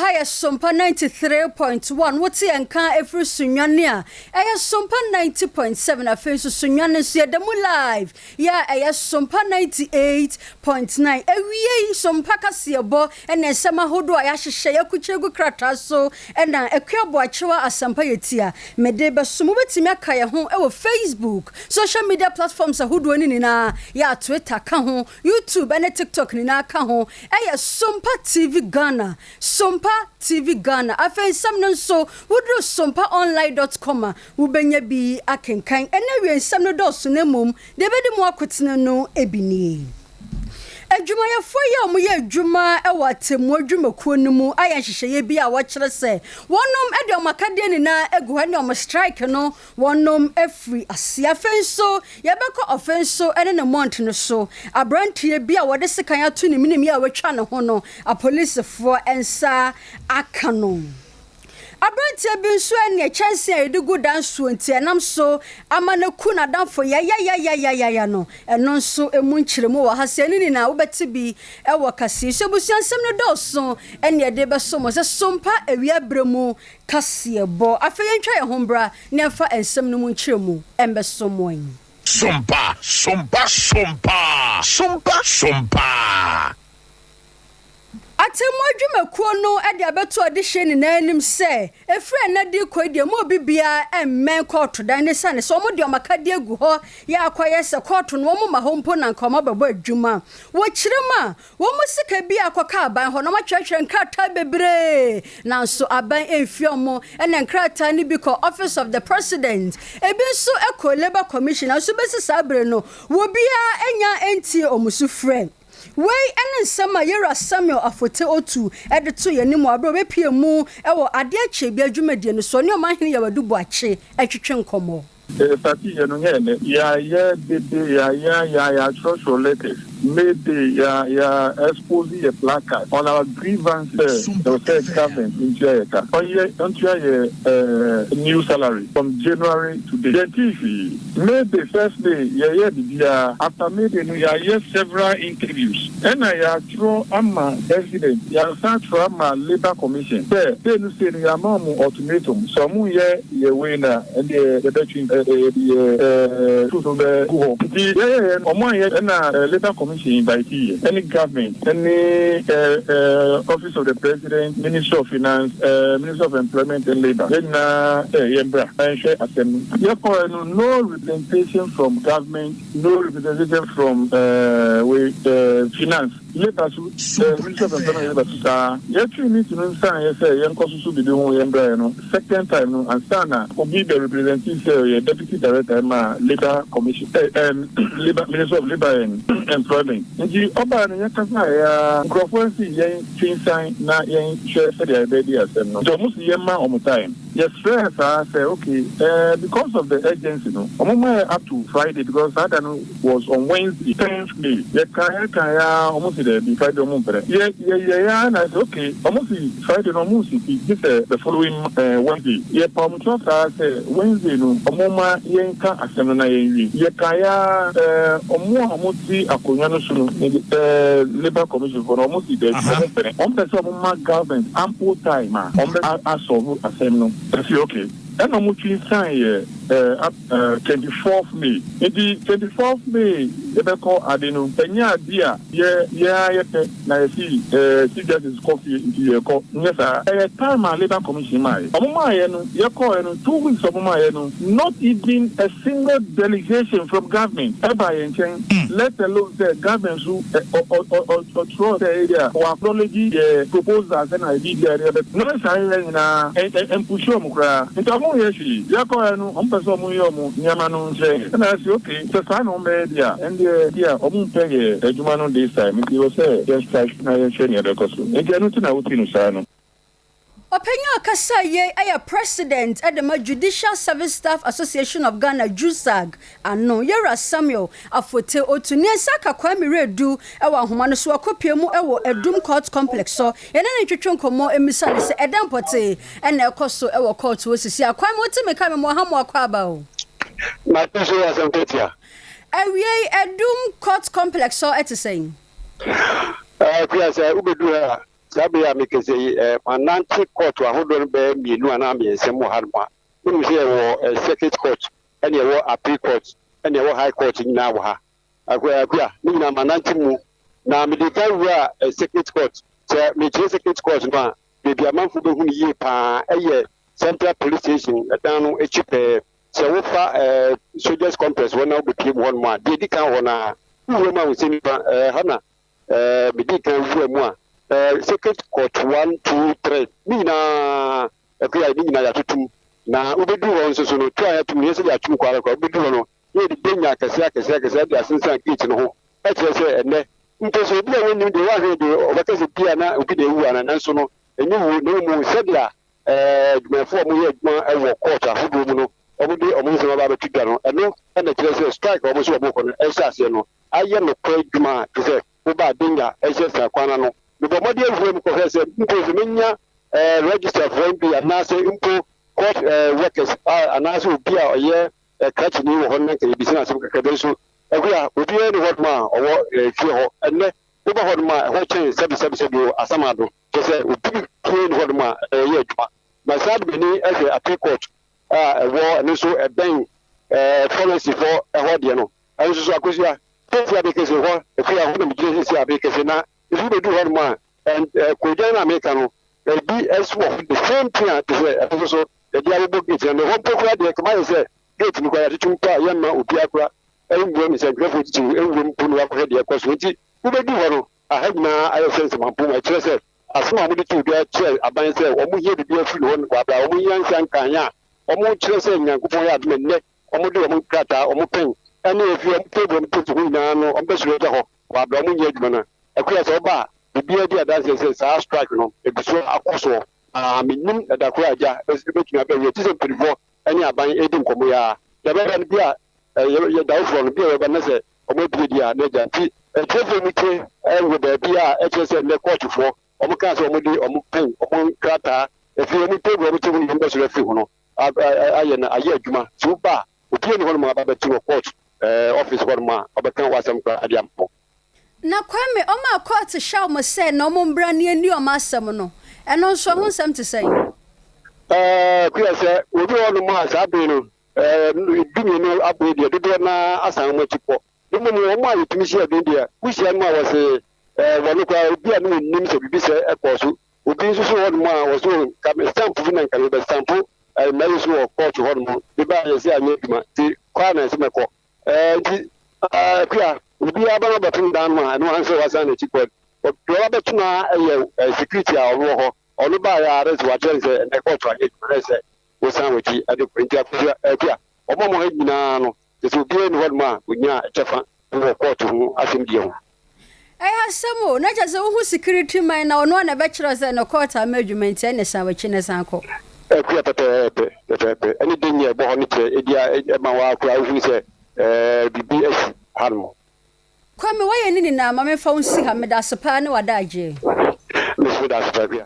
Aha yɛ Sompa 93.1. Wote yɛn nka ɛfiri Sunyani a, ɛyɛ Sompa 90.7. Afei nso Sunyani nso yɛda mu live yɛ a ɛyɛ Sompa 98.9. Awie yi Sompa kaseɛbɔ ne nsɛm ahodoɔ a yɛahyehyɛ yɛakukyerɛ gu krataa so ɛna Akua Boakyewa Asɛmpa yɛti a mede bɛso. Mobɛtumi aka yɛn ho wɔ Facebook, social media platforms ahodoɔ no nyinaa, yɛ a Twitter ka ho, YouTube ne TikTok nyinaa ka ho. Ɛyɛ Sompa TV Ghana, Sompa TV Ghana. Afei nsɛm no nso woduru sompaonline.com a, wobɛnya bi akenkan. Ɛnɛ wie nsɛm no dɔɔso, no mmom deɛ ɛbɛdi mu akotene no ebi nie. Adwumayɛfoɔ yi a wɔyɛ adwuma wɔ atemmuo adwumakuo no mu ayɛ nhyehyɛeɛ bi a wɔkyerɛ sɛ wɔnom de wɔn akadeɛ nyinaa agu hɔ ne wɔn strike no wɔnom afiri ase. Afei nso yɛbɛkɔ ɔfe nso ne ne mmɔnten no so, aberanteɛ bi a wɔde sekan ato ne minim yi a wɔatwa ne ho no, apolisifoɔ nsa aka no. Aberanteɛ bi nso ne kyɛnsee a yɛde gu dan soɔ nti ɛnam so ama no ku n'adamfo yayayayayaya no, ɛno nso mu nkyerɛmu wɔ ha. Sɛ ɛne nyinaa wobɛte bi ɛwɔ kaseɛ so. Abusua, nsɛm no dɔɔso ɛne yɛde bɛso mo sɛ Sompa awia berɛ mu kaseɛbɔ. Afei yɛntwa yɛn ho mbra ne yɛmfa nsɛm no mu nkyerɛmu ɛmbɛso mo yi. Sompa, Sompa, Sompa, Sompa, Sompa. Atemmu adwumakuo no de abɛto ɔdehyɛ nyinaa anim sɛ ɛfiri ɛnɛ de kɔ deɛ mu obi biara mmɛn kɔɔto dan ne sane sɛ ɔmo de ɔmo akadeɛ agu hɔ yɛ akɔyɛ sɛ kɔɔto no wɔn ma hɔ mpo na nka ɔmo abɛbɔ adwuma. Wɔkyerɛ mu a, wɔn mu sika bi akɔka aban hɔ na wɔn atwerɛtwerɛ nkrataa bebree, nanso aban mfie ɔmo. Ɛna nkrataa no bi kɔ Office of the President, ebi nso kɔ Labour Commission, nanso bɛsi saa bere no wɔbiara anya ntie ɔmo so frɛ. Wei ne nsɛm a Yɛwura Samuel Afote Otu de to yɛn anim wɔ abere a obɛpie mu wɔ adeɛ kyɛ bi adwumadie no so, ɔne Ɔmanhene Yɛwadu Boakye atwitwe nkɔmmɔ. Party yɛ no nyɛ nɛ yɛayɛ dede, yɛayɛ yɛatwerɛtwerɛ letters. May Day yɛ yɛ expose yɛ placard on our grievance sɛ ɛwɔ sɛ government ntua yɛ ka, ɔyɛ ntua yɛ new salary from January to date. Yɛn hwee. May Day first day yɛyɛ biribiara. After May Day no, yɛayɛ several interviews, ɛna yɛatwerɛ ama president, yɛasan atwerɛ ama Labour Commission sɛ sei no sei no, yɛama ɔmo ultimatum sɛ ɔmo yɛ yɛ wei na ɛdeɛ yɛbɛtwe yɛde yɛ tutu bɛ gu hɔ. Nti yɛyɛyɛ no, ɔmo anyɛ. Ɛna Labour Commission invite yɛ ɛne government ɛne Office of the President, Ministry of Finance, Ministry of Employment and Labour, yɛn nyinaa sɛ yɛn bra ɛnhwɛ asɛm no. Yɛkɔɛ no, no representation from government, no representation from we finance, labour so, Ministry of Employment and Labour so. Saa yɛtwe meeting no nsan yɛ sɛ yɛnkɔ soso bibi ho yɛn bra yɛ no second time no, ansa na obi bɛ represent sɛ ɔyɛ deputy director ma Labour Commission, labour, Ministry of Labour and Employment. Nti ɔbaa no, yɛn kasa yɛ nkurɔfoɔ si yɛn twinsan na yɛn hwɛ sɛdeɛ yɛbɛdi asɛm no. Nti ɔmo si yɛn ma ɔmo time. Yɛsrɛ saa sɛ okay, because of the urgency no, ɔmo ma yɛ up to Friday, because saa da no was on Wednesday, 10th May. Yɛka yɛka ya, ɔmo si dɛbi, Friday ɔmo mpɛrɛ. Yɛ yɛ yɛ ya na sɛ okay, ɔmo si Friday no ɔmo si ti gye sɛ the following Wednesday. Yɛ pa ɔmo kyerɛ saa sɛ Wednesday no ɔmo ma yɛn ka asɛm no na yɛn wie. Yɛka ya, ɔmo a ɔmo ti akonnwa no so no, Labour Commission fo no, ɔmo si dɛbi, ɔmo mpɛrɛ. Ɔmo pɛ sɛ ɔmo ma government ample time a ɔmo bɛ asɔrɔ asɛm no. Ɛsi okay, ɛna ɔmo twi san yɛ ɛɛ 24th May. Nti 24th May yɛbɛkɔ ade no, ɛnyɛ ade a yɛ yɛ ayɛ pɛ na yɛsi Chief Justice kɔ fie nti yɛkɔ. Nyɛ saa, ɛyɛ time a Labour Commission maa yɛ. Ɔmo maa yɛ no, yɛkɔɔ yɛ no 2 weeks ɔmo maa yɛ no, not even a single delegation from government ɛba yɛn nkyɛn, let alone sɛ government so ɛ ɔ ɔ ɔ ɔtwerɛ sɛ ebi a wɔ acknowledge yɛ proposal sɛ na ebi bi a yɛ bɛ na saa yɛ nyinaa ɛ ɛ mpusu ɔmo koraa. Nti ɔmo yɛ hwee. Yɛkɔɔ yɛ no, ɔmo pɛ sɛ ɔmo yɛ ɔmo nneɛma no nkyɛn, ɛna ɛsi okay, sɛ saa na ɔmo bɛyɛ di a, ɛndeɛ di a ɔmo mpɛ yɛ adwuma no this time. Nti wɔ sɛ yɛn strike na yɛnhwɛ nea ɛbɛkɔ so. Nti ɛno ti na woti no saa no. Ɔpanyin a ɔkasa yie yɛ president de ma Judicial Service Staff Association of Ghana, JUSAG ano, Yɛwura Samuel Afote Otu. Ne nsa aka Kwame Redu wɔ ahoma no so, akɔpie mu wɔ Adum Court Complex so. Yɛne ne ntwetwe nkɔmmɔ mmisa ne sɛ ɛdɛn pɔtee ɛna ɛkɔ so wɔ court wɔ sisi akwame. Wote me ka me mo ha mo akɔ aba o. Mate so, yɛ asɛm ketia. Awie, Adum Court Complex so ɛte sɛn? Kuya, sɛ wobɛdu ha. Saa bere yi a mekasa yi, manante kɔɔto ahodoɔ no bɛyɛ mmienu anaa mmiɛnsa mu wɔ hanom a. Wonim sɛ yɛwɔ Circuit Court, ɛne yɛwɔ Appeal Court, ɛne yɛwɔ High Court nyinaa wɔ ha. Akua, ne nyinaa manante mu. Na mede kan wuraa Circuit Court. Sɛ mekyerɛ Circuit Court no a, baabi a amanfoɔ bɛhu no yie paa yɛ Central Police Station dan no akyi pɛɛ. Sɛ wofa Soldiers Complex hɔ na wobɛpue mu hɔnom a, deɛ ɛdi kan wɔ hɔ no ara, wowura mu a wo nsa nifa, ɛha na medii kan wura mu a, Circuit Court 1, 2, 3, ne nyinaa, Akua, ne nyinaa yɛatoto mu. Na wobɛduru hɔ nso so no, to a yɛato mu no, yɛ sɛ yɛato mu kɔ ara koraa, wobɛduru hɔ no, na yɛde denya akɛseɛ akɛseɛ akɛseɛ de asensan gate no ho, kyerɛ sɛ ɛnnɛ mpo sɛ obi a wɔnnim deɛ wɔahwɛ deɛ ɔbɛka sɛ bi a na obi na awu anaa, nanso no ɛnyɛ wuo na mmom sɛdeɛ adwumayɛfoɔ a wɔyɛ adwuma wɔ court ahodoɔ mu no wɔde wɔn nsɛm aba abɛto dwa no, ɛno na ɛkyerɛ sɛ strike a wɔn nso wɔrekɔ no ɛhyɛ aseɛ no ayɛ nokorɛ adwuma a te sɛ woba a denya ɛhyɛ saa kwan ano. Mebɔ mmɔden awura mu kɔhwɛ sɛ mpo sɛ menya registerfoɔ no bi anaasɛ mpo court workers anaasɛ obi a ɔyɛ krakyeni wɔ hɔ no na nka yɛbisa no asɛm kakra bi nso. Akua, obiara nni hɔnom a ɔwɔ fie hɔ. Ɛnnɛ, woba hɔnom a, ɛhɔ kyɛn sɛbesɛbesɛbe o, asamando. Kyerɛ sɛ, obi biara nni hɔnom a ɔreyɛ adwuma. Na saa de m'ani hwɛ Appeal Court a ɛwɔ, ɛno nso ɛbɛn Forensifoɔ hɔ deɛ no. Ɛno nso so, Akosua, seesei a merekasa yi, hɔ, Akua, ɛhɔ na megyina seesei a merekasa yi. Na nso wobɛduru hɔnom a, koogyan no a mereka no, ebi nso wɔ hɔ, the same thing a te sɛ ɛno nso so, yɛde abobɔ gate no. Na ɛhɔ mpo koraa deɛ, ɛkame ayɛ sɛ gate no koraa yɛatoto mpo a, yɛmma obiara koraa nwura mu, nsɛntwerɛfoɔ titiriw nwura mu mpo na wɔakɔhwɛ deɛ ɛrekɔ so. Enti wobɛdu hɔ no, aha nyinaa ayɛ sɛ nsɛmampo mu. Ɛkyerɛ sɛ asɛm a wɔde too dwa kyerɛɛ aban sɛ wɔhia biribi afiri ne hɔ wɔ berɛ a wɔhia nsa nkaeɛ a wɔkyerɛ sɛ Nyankopɔn yɛ adom a nnɛ wɔde wɔn nkrataa, wɔn pɛn ne afie, wɔn table, wɔn plate ho nyinaa no wɔbɛsɔre agya hɔ wɔ berɛ a wɔnyɛ adwuma no. Akua, sɛ woba a, biribiara di adanseɛ sɛ saa strike no ɛgu so akɔ soɔ. Na mennim da koro a agya bɛtumi aba awie, gye sɛ mpanimfoɔ ne aban redi nkɔmmɔ yi ara. Deɛ ɛbɛba no, bi a yɛ dawofoɔ no, bi a ɛbɛba no na sɛ wɔabue deɛ a, na agya. Nti atiefoɔ mu tie wɔ baabi a ɛkyerɛ sɛ nnɛ kɔɔtofoɔ, wɔkaa sɛ wɔde wɔn pɛn, wɔn nkrataa, afiri wɔn table a wɔte ho no wɔbɛsɔre afiri ho no ayɛ no ayɛ adwuma. Nti woba a, obiara nni hɔnom a aba abɛto wɔ court office hɔnom a ɔbɛka w'asɛm koraa de ama wo. Na Kwame, ɔmaa kɔɔte hyɛɛ wɔn sɛ na wɔn mbra ne ɛnni wɔn asɛm no, ɛno nso ɛho nsɛm te sɛn? Ɛɛ, Kuya, sɛ obi wɔ hɔnom a saa bere no, ɛɛ, 12 abɔ yi deɛ, dodoɔ no ara asan wɔn akyi kɔ. Na mmom wɔn a yɛtumi hyia bi deɛ, wohyia no a wɔse, ɛɛ, wɔn koraa, obi a ne wɔnnim sɛ biribi sɛ ɛkɔɔ so. Obi nso so wɔ hɔnom a wɔse, oh, nka me stamp bi na nka mebɛstampo ɛɛ, mmayi so wɔ kɔɔto hɔnom. Mebaeɛ yɛse anyɛ adwuma, nti kɔ ara na ɛsɛ mɛkɔ. Ɛɛ, nti, ɛɛ, Kuya, obiara ba na ɔbɛto dan no a, ɛno ara ne sɛ wasan n'akyi kɔ. Deɛ ɔba bɛto no ara yɛ security a ɔno wɔ hɔ. Ɔno baeɛ ara na sɛ wakyerɛ no sɛ ɛnnɛ kɔɔto anyɛ adwuma na ɛsɛ sɛ wosan w'akyi de kɔ. Nti Akosua, Akua, wɔn a wɔwɔ ha nyinaa no, kyerɛ sɛ obiara nni hɔnom a ɔnyaa kyɛfa wɔ kɔɔto ho asɛmdie ho. Ɛyɛ asɛm o, na kyerɛ sɛ wohu security man na ɔno ara na ɛbɛkyerɛ wo sɛ ɛnnɛ kɔɔto amma adwuma nti ɛnne san w'akyi na san kɔ. Akua, Pɛpɛɛpɛ, pɛpɛɛpɛ. Ɛne dɛn a ɛbɔ hɔ no kyerɛ, ebia ɛma wo ara koraa wohunu sɛ biribi asi hanom. Kwame wayɛ ne nyinaa ma memfa wo nsi ha medase paa ne w'adagyeɛ. Me nso medase paa Akua.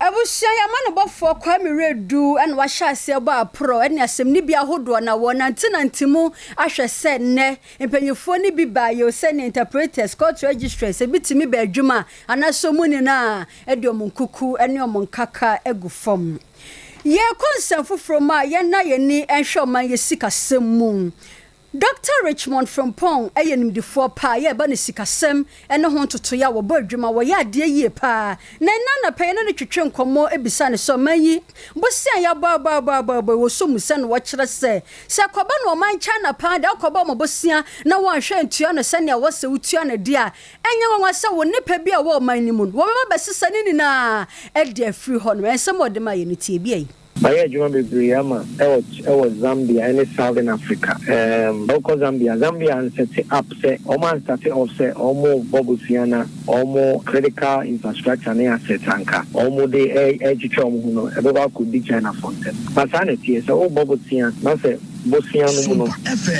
Abusua yi amanobɔfoɔ Kwame Wiredu na wahyɛ aseɛ bɔ aporɔ ne asɛmnibea ahodoɔ na wɔnantenante mu ahwɛ sɛ nnɛ mpanyinfoɔ no bi baeɛ o sɛdeɛ interpreters, court registrars ebi tumi ba adwuma anaasɛ wɔn nyinaa de wɔn nkuku ne wɔn nkaka gu fam. Yɛrekɔ nsɛm foforɔ mu a yɛnna yɛn ani nhwɛ ɔman yɛ sikasɛm mu. Dɔkta Richmond Frimpong yɛ nimdefoɔ paa yɛ ɛba no sikasɛm ne ho ntotoeɛ a wɔbɔ adwuma, wɔyɛ adeɛ yie paa. Na ɛnnɛ anɔpa yi yɛne no twetwe nkɔmmɔ bisa no sɛ ɔman yi bosea a yɛabɔ abɔ abɔ abɔ abɔ yi wɔsɔ mu sɛn na wɔkyerɛ sɛ sɛ ɛkɔba no ɔman China paa deɛ wokɔbɔ wɔn bosea na wɔanhwɛ antua no sɛnea ɛwɔ sɛ wotua no deɛ a ɛnyɛ nwanwa sɛ wo nnepa bi a ɛwɔ ɔman no mu no wɔbɛba abɛsesa ne nyinaa de afiri hɔ nom. Nsɛm a ɔde maa yɛn no tie bi ei. Mayɛ adwuma bebree ama ɛwɔ ɛwɔ Zambia ɛne Southern Africa. Ɛɛm wokɔ Zambia, Zambia ansɛte up sɛ wɔn anstate off sɛ wɔn bɔ bosea na wɔn critical infrastructure ne assets anka wɔn de ɛretwitwa wɔn ho no ɛbɛkɔ akɔdi China foɔ nsam. Na saa na ɛteɛ, sɛ wobɔ bosea na sɛ bosea no mu no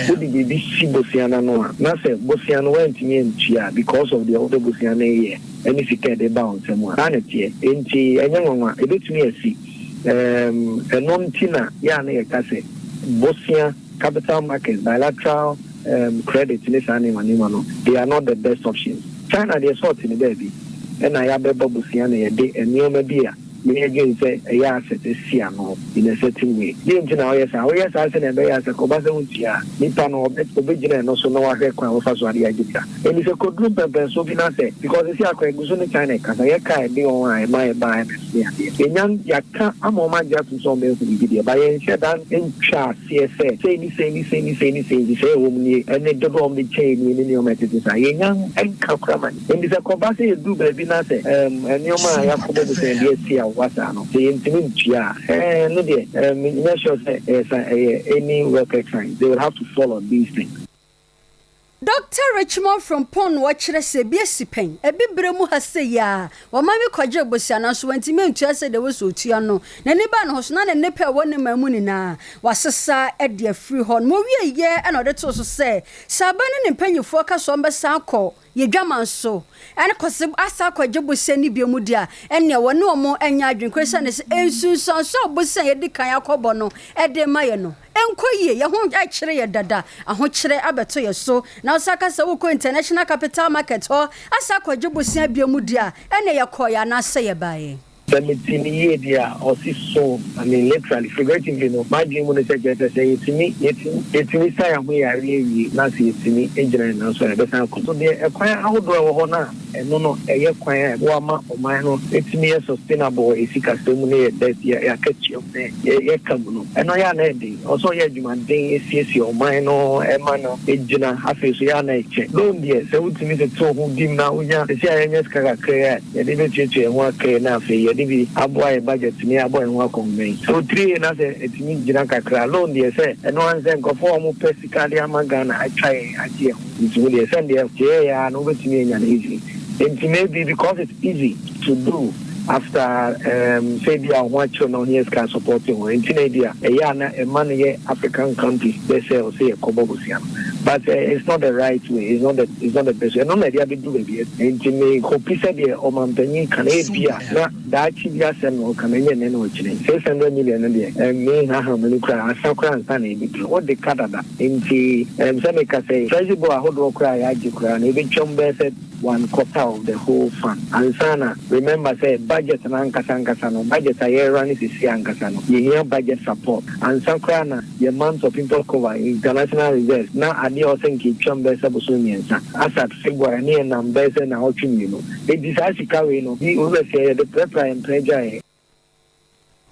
wode biribi si bosea no ano a, na sɛ bosea no woantumi antua a because of deɛ wode bosea no reyɛ ɛne sika a ɛde ba wo nsam a, saa na ɛteɛ. Enti ɛnyɛ nwanwa, ɛbɛtumi asi. Erm ɛno nti na yɛ a na yɛka sɛ bosea, capital markets, bilateral erm credit ne saa nneɛma nneɛma no, they are not the best options. China deɛ sɛ ɔte ne baabi. Ɛna yɛabɛbɔ bosea na yɛde nneɛma bi a yɛdwen sɛ ɛyɛ asset asi ano in a certain way. Deɛ nti na ɔyɛ saa? Woyɛ saa sɛnea ɛbɛyɛ a sɛ kɔba sɛ wontua a, nipa no ɔbɛgyina ɛno so na wahwɛ kwan a wɔfa so ade agye sika. Ɛni sɛ kɔduru mpɛmpɛnsoɔ bi na sɛ, because ɛsi akɔ ɛgu so ne China kasa, yɛka ɛde wɔn a ɛma yɛba IMF ne adeɛ, yɛnya yɛaka ama wɔn agye atom sɛ wɔn bɛhu biribi deɛ ba, yɛnhyɛ da ntwa aseɛ sɛ sei ne sei ne sei ne sei ne sei, nti sɛ ɛwɔ mu nie, ɛne dodoɔ a wɔde kyɛn nie ne nneɛma ɛtete saa, yɛnya nka kora ma. Nti sɛ kɔba sɛ yɛduru baabi na sɛ nneɛma a yɛakɔbɔ bosea de asi awowa saa no, sɛ yɛntumi ntua a, ɛno deɛ, menyɛ sure sɛ ɛyɛ sa ɛyɛ any rocket science. They will have to fall on these things. Dr Richmond Frimpong na wɔkyerɛ sɛ ebi asi pɛn ebi berɛ mu ha sɛ yi a wɔma mi kɔgye bosea, nanso wɔntumi ntua sɛ deɛ wɔsɛ otua no. N'ani ba ne ho so na ne nnepa a ɛwɔ ne man mu nyinaa wasesa de afiri hɔ no. Wɔwie yɛ ɛna ɔde too so sɛ sɛ aba ne ne mpanyinfoɔ ka so ɔmbɛsan kɔ yɛdwama so ɛne kɔsɛ asa akɔgye bosea no bio mu di a, ɛnea wɔne wɔn anya adwenkoro sɛ ne sɛ nsunsuanso a bosea yɛdi kan akɔbɔ no ɛde ma yɛ no ɛnkɔ yie. Yɛn ho ɛkyerɛ yɛ dada, ahokyerɛ abɛto yɛ so, na ɔsa kasa wokɔ international capital market hɔ asa akɔgye bosea bio mu di a, ɛnea yɛkɔ yɛ anaasɛ yɛbaeɛ. Sɛ mete ne yie deɛ a, ɔsi so, I mean, literally, figuratively no, m'adwene mu no sɛ kyerɛ sɛ yɛtumi sa yɛn ho yare awie na sɛ yɛtumi gyina yɛn nan so a, yɛbɛsan akɔ so deɛ. Ɛkwan ahodoɔ a ɛwɔ hɔ no a, ɛno no ɛyɛ kwan a ɛboa ɔman no ɛtumi yɛ sustainable wɔ esi kasa mu ne yɛ debt, yɛ yɛakatua mu ne yɛka mu no, ɛno yɛ ana ɛden ɔsɛ ɔyɛ adwumaden esiesie ɔman no ɛma no egyina. Afei so yɛ ana ɛkyɛ loan deɛ, sɛ wotumi tete wo ho dim na wonya esi a yɛnyɛ sika kakra a yɛde bɛtuatua yɛn ho akɛɛ na afei yɛde bi aboa yɛ budget ne abɔ yɛn ho akɔnmɛn sɛ otiri yɛ na sɛ ɛtumi gyina kakra. Loan deɛ, sɛ ɛno ansɛ nkurɔfoɔ a wɔpɛ sika de ama Ghana atwa yɛn agye yɛn ho ntumi deɛ, sɛndeɛ kyerɛ yɛ a no, wobɛtumi anya no easy. Nti maybe because it's easy to do after sɛ bi a ho akyerɛ na ɔhia sika support ho nti na ebi a ɛyɛ a na ɛma no yɛ African countries bɛ sɛ ɔsɛ yɛ kɔbɔ bosea no, but it's not the right way, it's not the best way. Ɛno na ɛde abɛduru baabi. Nti me hope sɛ deɛ ɔmampanyin ka no, ebi a na daakye bi asɛm na ɔka no, ɛnyɛ nnɛ na ɔkyerɛ. 600 million no deɛ, ɛme haha mu no koraa asa koraa nsa na ɛbɛduru wode ka dada. Nti sɛ meka sɛ treasury bill ahodoɔ koraa yɛagye koraa no, ɛbɛtwam bɛyɛ sɛ one quarter of the whole fund ansa na remember sɛ budget no ankasa ankasa no, budget a yɛrera no sisi ankasa no, yɛhia budget support ansa koraa na yɛ month of import cover, international reserves na adeɛ a ɔsɛ nka etwam bɛyɛ sɛ bosom 3 asat February ne yɛnam bɛyɛ sɛ naawɔtwe 2. Enti saa sika wei no bi owurɛ sɛ yɛde prɛprɛ yɛn mpɛ gya yɛ.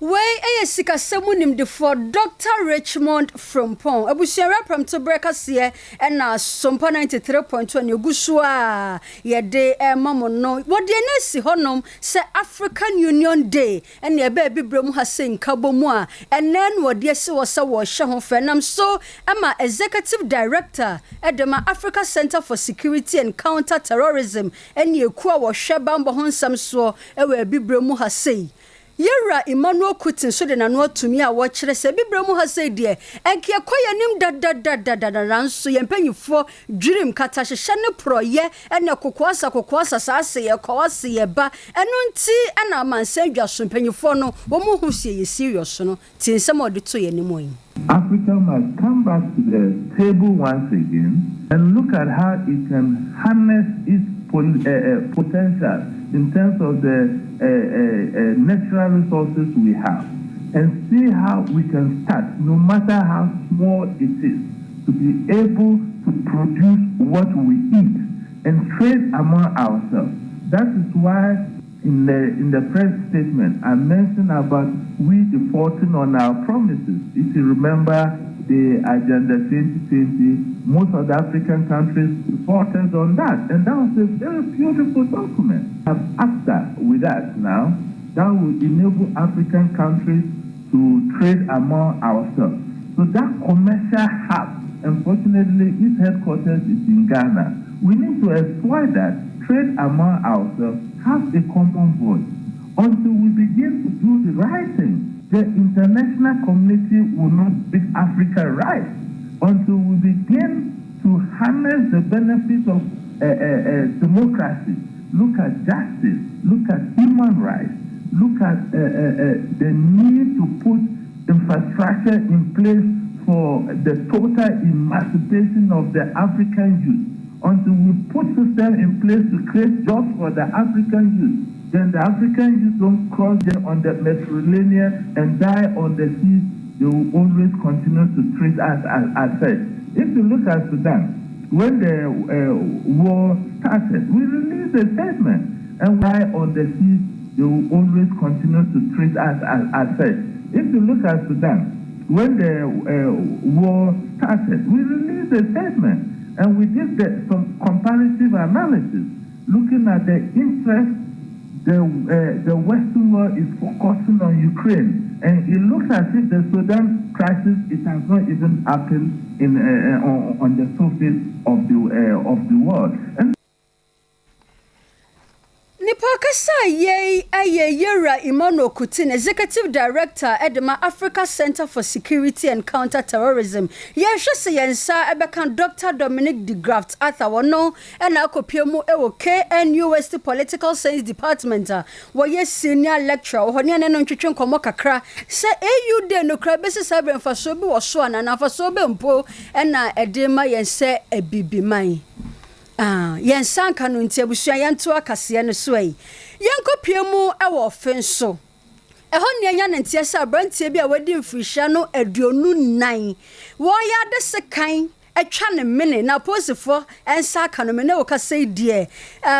Wei yɛ sikasɛm mu nimdefoɔ Dr Richmond Frimpong. Abusuawura prɛmto berɛ kaseɛ ɛna Sompa 93.1 egu so a yɛde ɛma mo no. Wɔde ɛna asi hɔnom sɛ African Union Day ɛne ɛbɛɛ bibire mu ha sɛ nkabɔ mu a ɛnɛ no wɔde asi hɔ sɛ wɔrehyɛ ho fɛ nam so ɛma Executive Director ɛde ma Africa Center for Security and Counter Terrorism ɛne ekuo a wɔhwɛ bambɔ ho nsɛm soɔ ɛwɔ abibire mu ha sei, Yɛwura Emmanuel Kuti nso de n'ano atumi a wɔkyerɛ sɛ bibire mu ha sei deɛ, ɛnka yɛkɔ yɛn anim dadadadada, nanso yɛn mpanyinfoɔ dwirim katahyehyɛ ne porɔyɛ ɛne kokoasa kokoasa saa ase yɛkɔ ase yɛba. Ɛno nti ɛna amansan dwa so mpanyinfoɔ no wɔn mu ho sie yɛ serious no tie nsɛm a ɔde to yɛn anim yi. Africa must come back to the table once again and look at how it can harness its potential in terms of the natural resources we have and see how we can start, no matter how small it is, to be able to produce what we eat and trade among ourselves. That is why in the press statement I mentioned about we defaulting on our promises. If you remember the Agenda 2020, most of the African countries defaulted on that. And that was a very beautiful document. Have AfCFTA with us now that will enable African countries to trade among ourselves. So that commercial hub, unfortunately, its headquarters is in Ghana. We need to exploit that, trade among ourselves, have a common voice. Until we begin to do the right thing, the international community will not make Africa right. Until we begin to harness the benefits of democracy, look at justice, look at human rights, look at the need to put infrastructure in place for the total emancipation of the African youth. Until we put system in place to create jobs for the African youth, then the African youth don't cross there on the Mediterranean and die on the seas. They will always continue to treat us as, as such. If you look at Sudan, when the war started, we released a statement and die on the seas, they will always continue to treat us as, as such. If you look at Sudan, when the war started, we released a statement and we did some comparative analysis looking at the interest the Western world is focusing on Ukraine. And it looks as if the Sudan crisis, it has not even happened on the surface of the world. And Nipa kasa yei ɛyɛ Yewura Emmanuel Kutin, Executive Director ɛde ma Africa Center for Security and Counter Terrorism. Yɛhwɛ sɛ yɛn nsa ɛbɛka Dr Dominic de Graft Arthur. Wɔno ɛna akɔpie mu ɛwɔ KNUST Political Science Department a wɔyɛ senior lecturer wɔ hɔ ne ɛne no ntwetwe nkɔmmɔ kakra sɛ AU Day no kora bɛsi saa berɛ, mfasoɔ bi wɔ so anaa mfasoɔ bɛ mpo ɛna ɛde ma yɛn sɛ abibiman. Ah, yɛn nsa nka no nti, abusua, yɛnto akaseɛ no so yi, yɛnkɔpie mu wɔ ɔfe nso ɛhɔ nea nya ne nteɛ sɛ aberanteɛ bi a wadi mfirihyia no 24 wɔyɛ ade sekan atwa ne mene na apolisifoɔ nsa aka no. Mene wɔ kasa yi deɛ,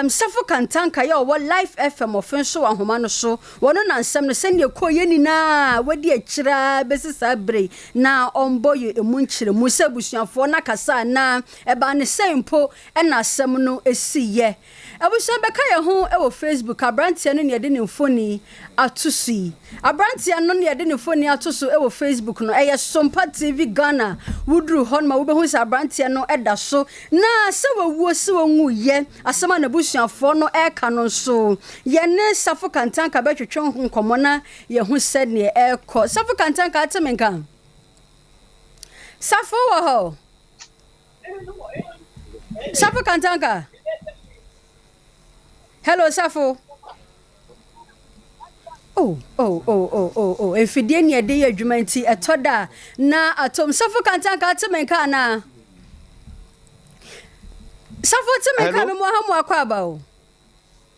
Safo Kantanka yɛ ɔwɔ Life FM ɔfe nso wɔ ahoma no so. Wɔno na nsɛm no sɛnea kɔɔ yɛ nyinaa wadi akyira bɛsi saa bere na ɔmbɔ yɛ emu nkyerɛmu sɛ abusuafoɔ no akasa anaa ɛbaa ne sɛ mpo ɛna asɛm no esi yɛ. Abusua, bɛka yɛn ho wɔ Facebook. Aberanteɛ no ne yɛde ne mfoni ato so yi, aberanteɛ no ne yɛde ne mfoni ato so wɔ Facebook no, ɛyɛ Sompa TV Ghana. Woduru hɔ no ma wobɛhu sɛ aberanteɛ no da so na sɛ wawuo sɛ wɔnwuyɛ, asɛm a n'abusuafoɔ no ɛreka no nso, yɛne Safo Kantanka bɛtwetwe ho nkɔmmɔ na yɛho sɛdeɛ ɛrekɔ. Safo Kantanka, ate me nka? Safo wɔ hɔ? Safo Kantanka, hello, Safo. Oh, mfidie ni ɛde yɛ adwuma nti ɛtɔ da na atom. Safo Kantanka, ate me nka anaa? Safo, te me nka? Me mu aha mu akɔ aba o.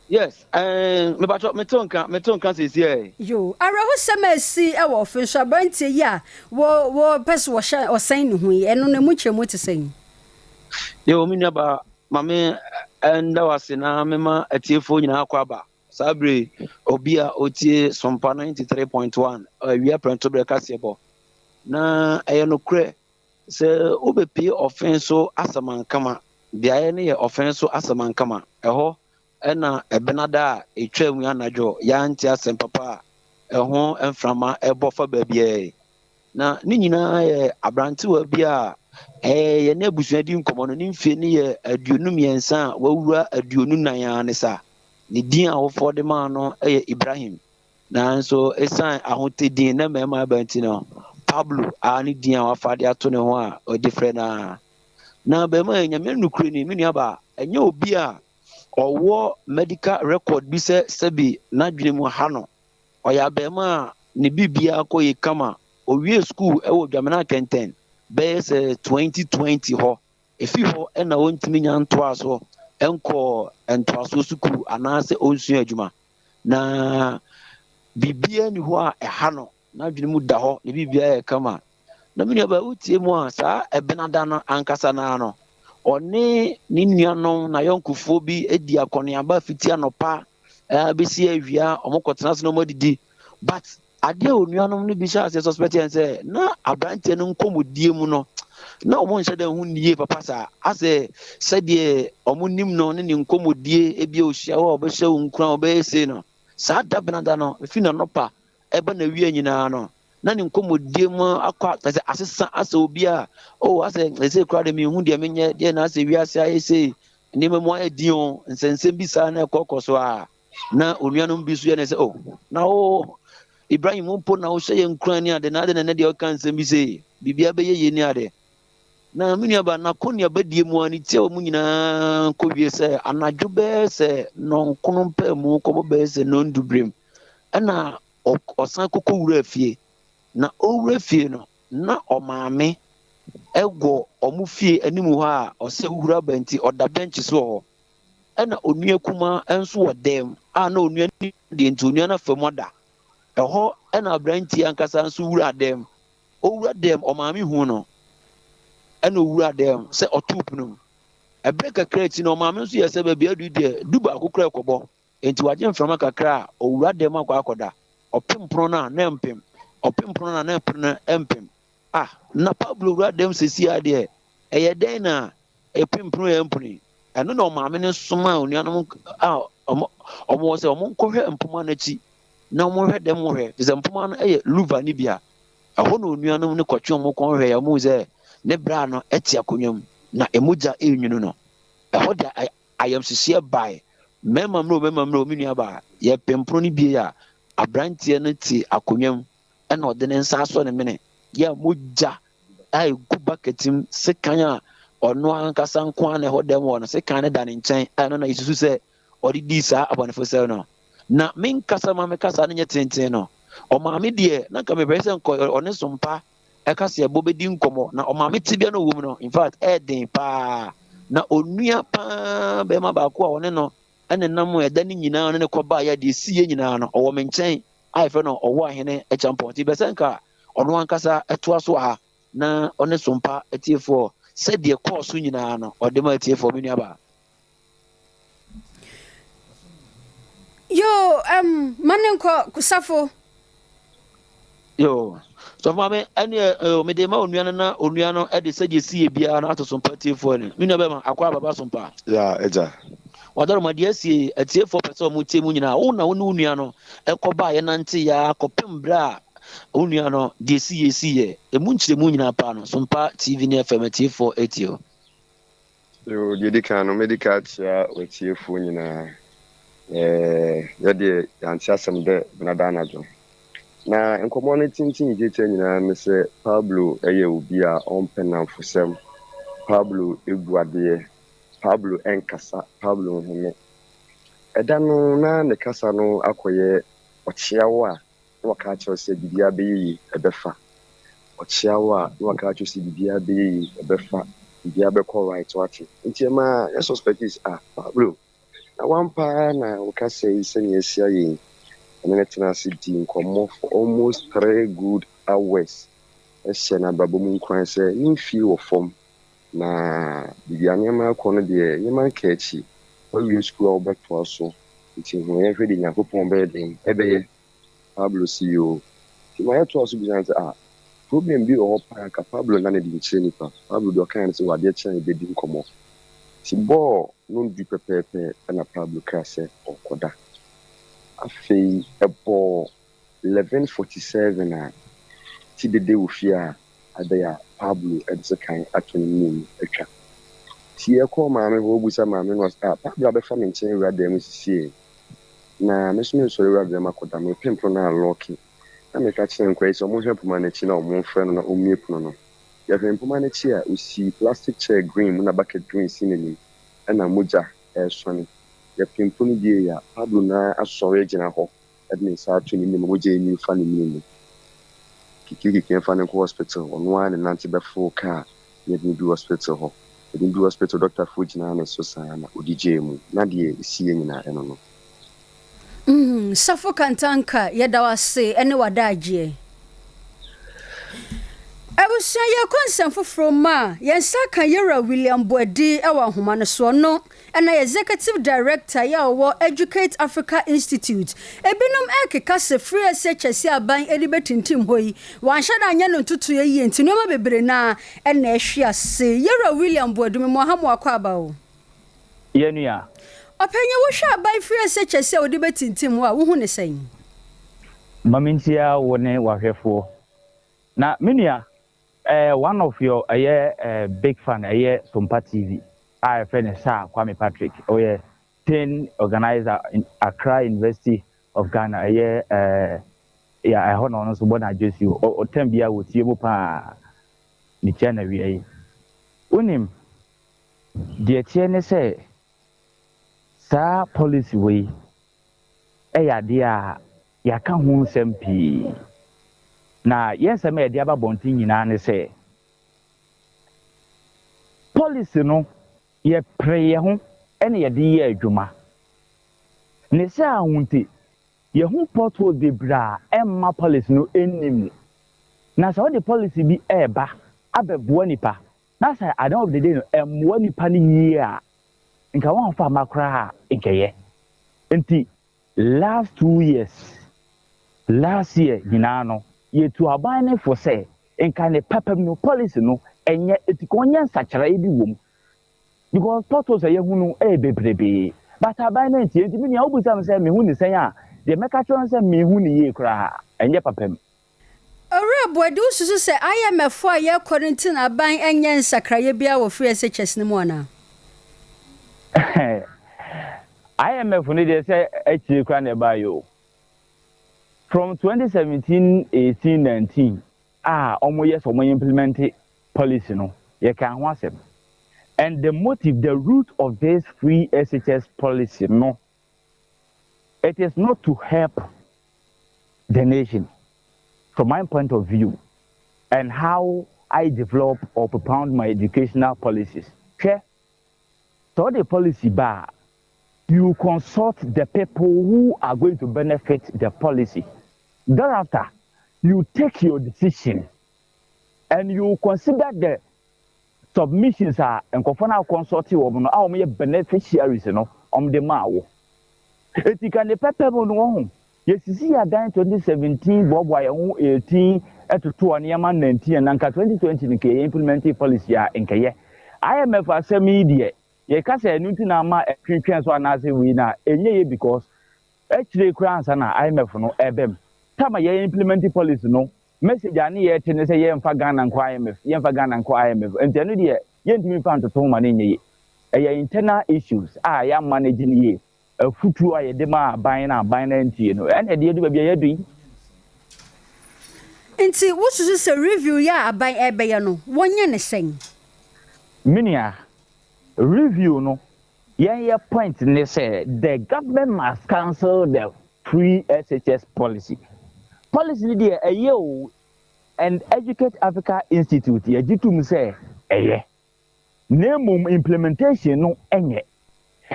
Yes, mepatɔ meto nka sisi ɛ. Yo, awerɛhosɛm a asi ɛwɔ ɔfe nso, aberanteɛ yi a wɔ wɔpɛ sɛ wɔhyɛ ɔsɛn ne ho yi, ɛno no emu kyerɛ te sɛn? Yo, me nua ba, maame, ɛnda wase na mema atiefoɔ nyinaa akɔ aba saa bere. Obi a otie Sompa 93.1 awia prɛnto berɛ kaseɛ bɔ na ɛyɛ nokorɛ sɛ wobɛpie ɔfe so Asamankama. Beaeɛ no yɛ ɔfe so Asamankama. Ɛhɔ ɛna ɛbɛnada a ɛtwa mu anadwo yɛante asɛm papa a ɛho mframa ɛbɔ fa baabiaa na ne nyinaa yɛ aberantewa bi a ɛyɛ yɛne abusua di nkɔmmɔ no. Ne mfie no yɛ 23 a wawura 24 a ne sa ne din a wɔfoɔ de maa no yɛ Ibrahim, nanso ɛsiane ahotedin na mmarima aba nti no, Pablo a ne din a wafa de ato ne ho a ɔde frɛ no a na bɛrima yɛ Nyame nukuri ni. Me nuaba, ɛnyɛ obi a ɔwɔ medical record bi sɛ sɛbi n'adwene mu ha no. Ɔyɛ abɛrima a ne biribiara kɔ yɛ kama. Owie school ɛwɔ Dwamena Kɛntɛn bɛyɛ sɛ 2020 hɔ. Efi hɔ ɛna wɔntumi nya ntoa so nkɔ ntoasoɔ sukuu anaasɛ ɔnsua adwuma na biribiara ni hɔ a ɛha no. N'adwene mu da hɔ, ne biribiara yɛ kama. Na me nuaba, wotie mu a, saa ɛbenada no ankasa naa no, ɔne ne nuanom n'ayɔnkofoɔ bi di akɔneaba fiti anɔpa bɛsi awia. Ɔmo kɔtena so na ɔmo adidi, but adeɛ a onuanom no bi hyɛ aseɛ suspect yɛn sɛ na aberanteɛ no nkɔmmɔdie mu no na ɔmo nhyɛ dɛ ho nie papa saa, asɛ sɛdeɛ ɔmo nim no ne ne nkɔmmɔdie ebi a ohyia hɔ a ɔbɛhyɛ wo nkuran, ɔbɛyɛ sei no. Saa da benada no, efi n'anɔpa ɛba na wia nyinaa no, na ne nkɔmmɔdie mu akɔ asɛ asesa, asɛ obi a o asɛ ɛsɛ kura de mehu deɛ menyɛ deɛ na asɛ wiase ayɛ sei, nneɛma mu ayɛ din o, nsɛnsɛm bi saa na ɛkɔkɔ so a na onuanom bi so yɛ ne sɛ, o na o Ibrahim mpo na wohyɛ yɛn nkuran ne ade na ade na ne deɛ ɔka nsɛm bi sei, biribiara bɛyɛ yie ne ade. Na me nuaba, n'akɔneaba die mu a ne tia wɔ mu nyinaa kɔwie sɛ anadwo bɛyɛ sɛ 9 pɛ mu kɔbɔ bɛyɛ sɛ 10 berem ɛna ɔsan kɔkɔ wura fie. Na ɔwura fie no na ɔmaame Wɔ wɔn fie anim hɔ a ɔsɛ huhuro aba nti ɔda bɛnkye so wɔ hɔ. Ɛna onua kumaa nso wɔ dan mu a na onua no deɛ nti onua no afa mu ada. Ɛhɔ na aberanteɛ ankasa nso wura dan mu. Owura dan mu, ɔmaame hu no ɛna owura dan mu sɛ ɔtoo pono mu. Ɛberɛ kakra akyi no ɔmaame nso yɛ sɛ baabi adu deɛ du baako koraa ɛkɔbɔ. Enti wagye mframa kakra a owura dan mu akɔ akɔda. Ɔpem pono no a na ɛmpem, ɔpem pono no a na ɛpono no ɛmpem. Ah, na Pablo wura dɛm sɛsi ara deɛ, ɛyɛ dɛn na ɛpempono yɛ mpono yi? Ɛno na ɔmaame no somaa onuanom a wɔn wɔ sɛ wɔn nkɔhwɛ mpoma no akyi na wɔn hwɛ dɛm hwɛ, te sɛ mpoma no yɛ luva no bi a. Ɛhɔ na onuanom no kɔtwe wɔn kɔn hwɛ yɛ wɔn sɛ ne bra no te akonnwa mu na emogya renwunu no. Ɛhɔ de ayamhyehyeɛ bae. Mmarima mmerɛ o, mmarima mmerɛ o, me nua baa, yɛpempono no bie a, aberanteɛ no te akonnwa mu ɛna ɔde ne nsa asɔ ne mene yɛ a mogya a egu bucket mu sekan a ɔno ankasa nko ara na ɛhɔ dɛm wɔ no sekan no da ne nkyɛn a ɛno na yɛsusu sɛ ɔde dii saa abɔnefosɛm no na me nkasa ma me kasa no nyɛ tenten no ɔmaame deɛ na nka mepɛ sɛ nkɔ ɔne sompa ɛka sɛ ɛbɔ bɛdi nkɔmmɔ na ɔmaame tebea no ɔwɔ mu no in fact ɛɛden paa na onua paa bɛrima baako a ɔne no ɛne nam ɛda no nyinaa ɔne ne kɔbaa yɛ deɛ ɛsiiɛ nyinaa no ɔwɔ me nkyɛn a yɛfrɛ no Ɔwɔ Ahene Acheampong nti bɛsɛ nka ɔno ankasa toa so wɔ ha na ɔne Sompa atiefoɔ sɛdeɛ kɔɔ so nyinaa no ɔde ma atiefoɔ me nuabaa. Yoo, um, ma ne nkɔ Safo. Yoo, sɔfo maame ɛne ɛɛ mede ma onua no na onua no ɛde sɛdeɛ esi yɛ biara no ato Sompa atiefoɔ ani. Me nua bɛma akɔ ababa Sompa. Ya agya. Wadaroma deɛ asie atiefoɔ pɛ sɛ wɔn tie mu nyinaa wo na wo ne wo nua no ɛkɔ baa yɛ nante ya kɔpem berɛ a wo nua no deɛ esi yɛ esi yɛ emu nkyerɛmu nyinaa paa no Sompa TV ne FM atiefoɔ etie o. Yoo, deɛ edi kan no mɛdi kan akyia w'atiefoɔ nyinaa. Ɛɛ yɛdeɛ yɛante asɛm dɛ benada anadwo. Na nkɔmmɔ no tenten tiatia nyinaa ne sɛ Pablo yɛ obi a ɔmpɛ nnamfosɛm. Pablo bu adeɛ. Pablo nkasa, Pablo nhome. Ɛda no, na ne kasa no akɔyɛ ɔkyea wo a, na waka akyerɛ wo sɛ biribiara bɛyɛ yie, ɛbɛfa. Ɔkyea wo a, na waka akyerɛ wo sɛ biribiara bɛyɛ yie, ɛbɛfa, biribiara bɛkɔ right, wate. Nti ɛmaa yɛ suspect sɛ, ah, Pablo, na wampa ara na wo kasa yi sɛnea asi ayɛ yi. Ɛne no tenaa ase dii nkɔmmɔ for almost 3 good hours, hyɛɛ no abrabɔ mu nkuran sɛ ne mfie wɔ fam, Na baabi a nneɛma rekɔ no deɛ, nneɛma nka akyi. Woawie sukuu a wobɛtoa so, nti hu yɛnhwɛ deɛ Nyankopɔn bɛyɛ dɛn? Ɛbɛyɛ. Pablo se yoo. Nti ma yɛtoa so bisa no sɛ, ah, problem bi wɔ hɔ paa anka Pablo nna no adi nkyerɛ nnipa. Pablo deɛ ɔkaeɛ ne sɛ, wɔ adeɛ kye a yɛbɛdi nkɔmmɔ. Nti bɔɔl no ndu pɛpɛɛpɛ na Pablo kaa sɛ ɔrekɔda. Afei ɛbɔɔ 11:47 a, ti dede wɔ fie a adɛn a Pablo de sekan ato ne mene mu atwa. Nti yɛkɔɔ maame hɔ, obisa maame no ɔse ah Pablo abɛfa me nkyɛn awura dan mu sisiei na me nso mensɔre awura dan mu akɔda, mepem pono no alɔɔke na meka kyerɛ nkwadaa yi sɛ wɔnhwɛ mpoma no akyi na wɔmfrɛ no na ɔmmue pono no. Yɛhwɛ mpoma no akyi a, osi plastic chair green mu na bucket green si n'anim ɛna mogya ɛresɔne. Yɛpem pono biei a, Pablo no ara asɔre agyina hɔ de ne nsa ato ne mene mu, mogya enyin fa ne mene mu. Kikirikiki yɛmfa no nkɔ hospital, ɔno ara na nante bɛforo kaa na yɛde no duu hospital hɔ. Yɛde no duu hospital, dɔktafoɔ gyinaa ne so saa na ɔdi gyee mu. Na deɛ ɛsiiɛ nyinaa ɛno no. Mm, Safo Kantanka, yɛda wo ase ne w'adagyeɛ. Abusua yɛkɔ nsɛm foforɔ mu a, yɛn nsa ka Yɛwura William Boadi wɔ ahoma no so. Ɔno na yɛ Executive Director yɛ a ɔwɔ Educate Africa Institute. Ebinom rekeka sɛ firi SHS aban de bɛtintim hɔ yi, wɔanhyɛ da anyɛ no ntotoeɛ yie nti nneɛma bebree no ara na ɛhwe ase. Yɛwura William Boadu, mema wo ha ma wakɔ aba o. Yɛn nua. Ɔpanyin, wohwɛ aban firi SHS a wɔde bɛtintim hɔ a, wohu no sɛn? Ma menkyia wo ne w'ahwɛfoɔ. Na me nua, eh, one of your ɛyɛ eh, big fan ɛyɛ Sompa TV a yɛfrɛ no Sir Kwame Patrick. Ɔyɛ tin organizer in Accra University of Ghana. Ɛyɛ eh, ya ɛhɔ na ɔno nso bɔ n'adwosuo. Ɔtɛm biara wɔtie mu paa. Mekyia no awia yi. Wonim, deɛ ɛteɛ ne sɛ saa policy wei yɛ adeɛ a yɛaka ho nsɛm pii. Na yɛn nsɛm a yɛde aba abɔnten nyinaa ne sɛ, Policy no, yɛpere yɛn ho na yɛde yɛ adwuma. Ne saa ho nti, yɛhu potholes bebree a ɛmma policy no nni mu. Na sɛ wode policy bi reba abɛboa nipa, na sɛ at the end of the day no, ɛmmoa nipa no yie a, nka woamfa amma koraa a, nkɛyɛ. Nti last 2 years, last year nyinaa no, yɛtu aban no fo sɛ nka ne papa mu no, policy no ɛnyɛ eti ka ɔnyɛ nsakyerɛeɛ bi wɔ mu because potholes a yɛhu no ɛyɛ bebrebee, but aban no ntie. Nti mi nua, wobisa me sɛ mehu ne sɛn a, deɛ mɛka kyerɛ no sɛ mehu ne yie koraa, ɛnyɛ papa mu. Owura Boadi, wosusu sɛ IMF a yɛkɔ no nti na aban nyɛ nsakraeɛ biara wɔ free SHS no mu anaa? IMF no deɛ, sɛ akyire koraa na ɛbaeɛ o. From 2017, 18, 19 a wɔyɛ sɛ wɔn implement policy no, yɛka ho asɛm, and the motive, the root of this free SHS policy no, it is not to help the nation. From my point of view and how I develop or propound my educational policies, hwɛ, sɛ ɔde policy ba a, you consult the people who are going to benefit the policy. Thereafter, you take your decision and you consider the submissions a nkɔfoɔ no a consult wɔn no a wɔyɛ beneficiaries no wɔn de maa wo. Eti ka ne pɛpɛ mu no, wɔn ho yɛsisi adan 2017, boaboa yɛn ho 18, ɛtoto nneɛma 19, na nka 2020 no nka yɛ implementing policy a nkɛyɛ. IMF asɛm yi deɛ, yɛka sɛ ɛno nti na ama ɛtwentwɛn so anaasɛ wei na ɛnyɛ yɛ, because akyire koraa ansa na IMF no ɛbɛm time a yɛ implementing policy no, message a ne yɛte ne sɛ yɛmfa Ghana nkɔ IMF, yɛmfa Ghana nkɔ IMF. Nti ɛno deɛ, yɛntumi mfa ntoto ho ma no nyɛ yie. Ɛyɛ internal issues a yɛa manage no yie. Afutuo a yɛde ma aban na aban no ntie no, ɛna ɛde yɛdu baabi a yɛdu yi. Nti wosusu sɛ review yɛ a aban ɛbɛyɛ no, wɔnyɛ ne sɛn? Minia, review no, yɛn yɛ point ne sɛ the government must cancel the free SHS policy. Policy ni deɛ, ɛyɛ o, and Educate Africa Institute yɛgye tom sɛ ɛyɛ, na mmom implementation no ɛnyɛ.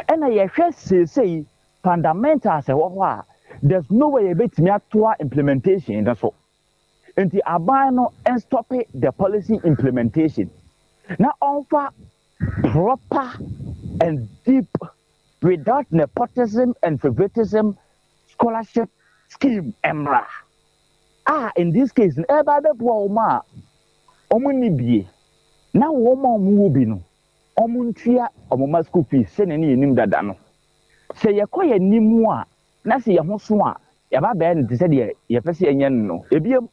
Ɛna yɛhwɛ seesei fundamentals ɛwɔ hɔ a, there's no way yɛbɛtumi atoa implementation no so. Nti aban no stop the policy implementation na ɔnfa proper and deep, without nepotism and favoritism, scholarship scheme mmra a in this case no ɛba bɛboa wɔn a wɔn ni bie na wɔn a wɔn wɔ bi no, wɔn ntua wɔn ma school fees sɛnea ne yɛn nim dada no. Sɛ yɛkɔ yɛn anim a, na sɛ yɛn ho so a, yɛba bɛyɛ no te sɛ deɛ yɛpɛ sɛ yɛnyɛ no. Ebiem,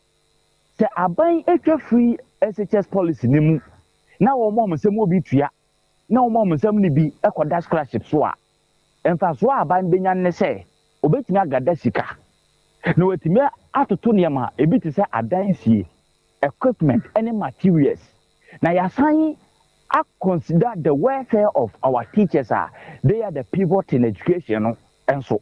sɛ aban atwa free SHS policy ne mu na wɔn a wɔn nsɛm wɔ bi tua na wɔn a wɔn nsɛm no bi kɔda scholarship so a, mfasoɔ a aban bɛnya ne sɛ obetumi agada sika na watumi atoto nneɛma ebi te sɛ adansie equipment ne materials, na yɛasan a consider the welfare of our teachers a they are the pivot in education no nso.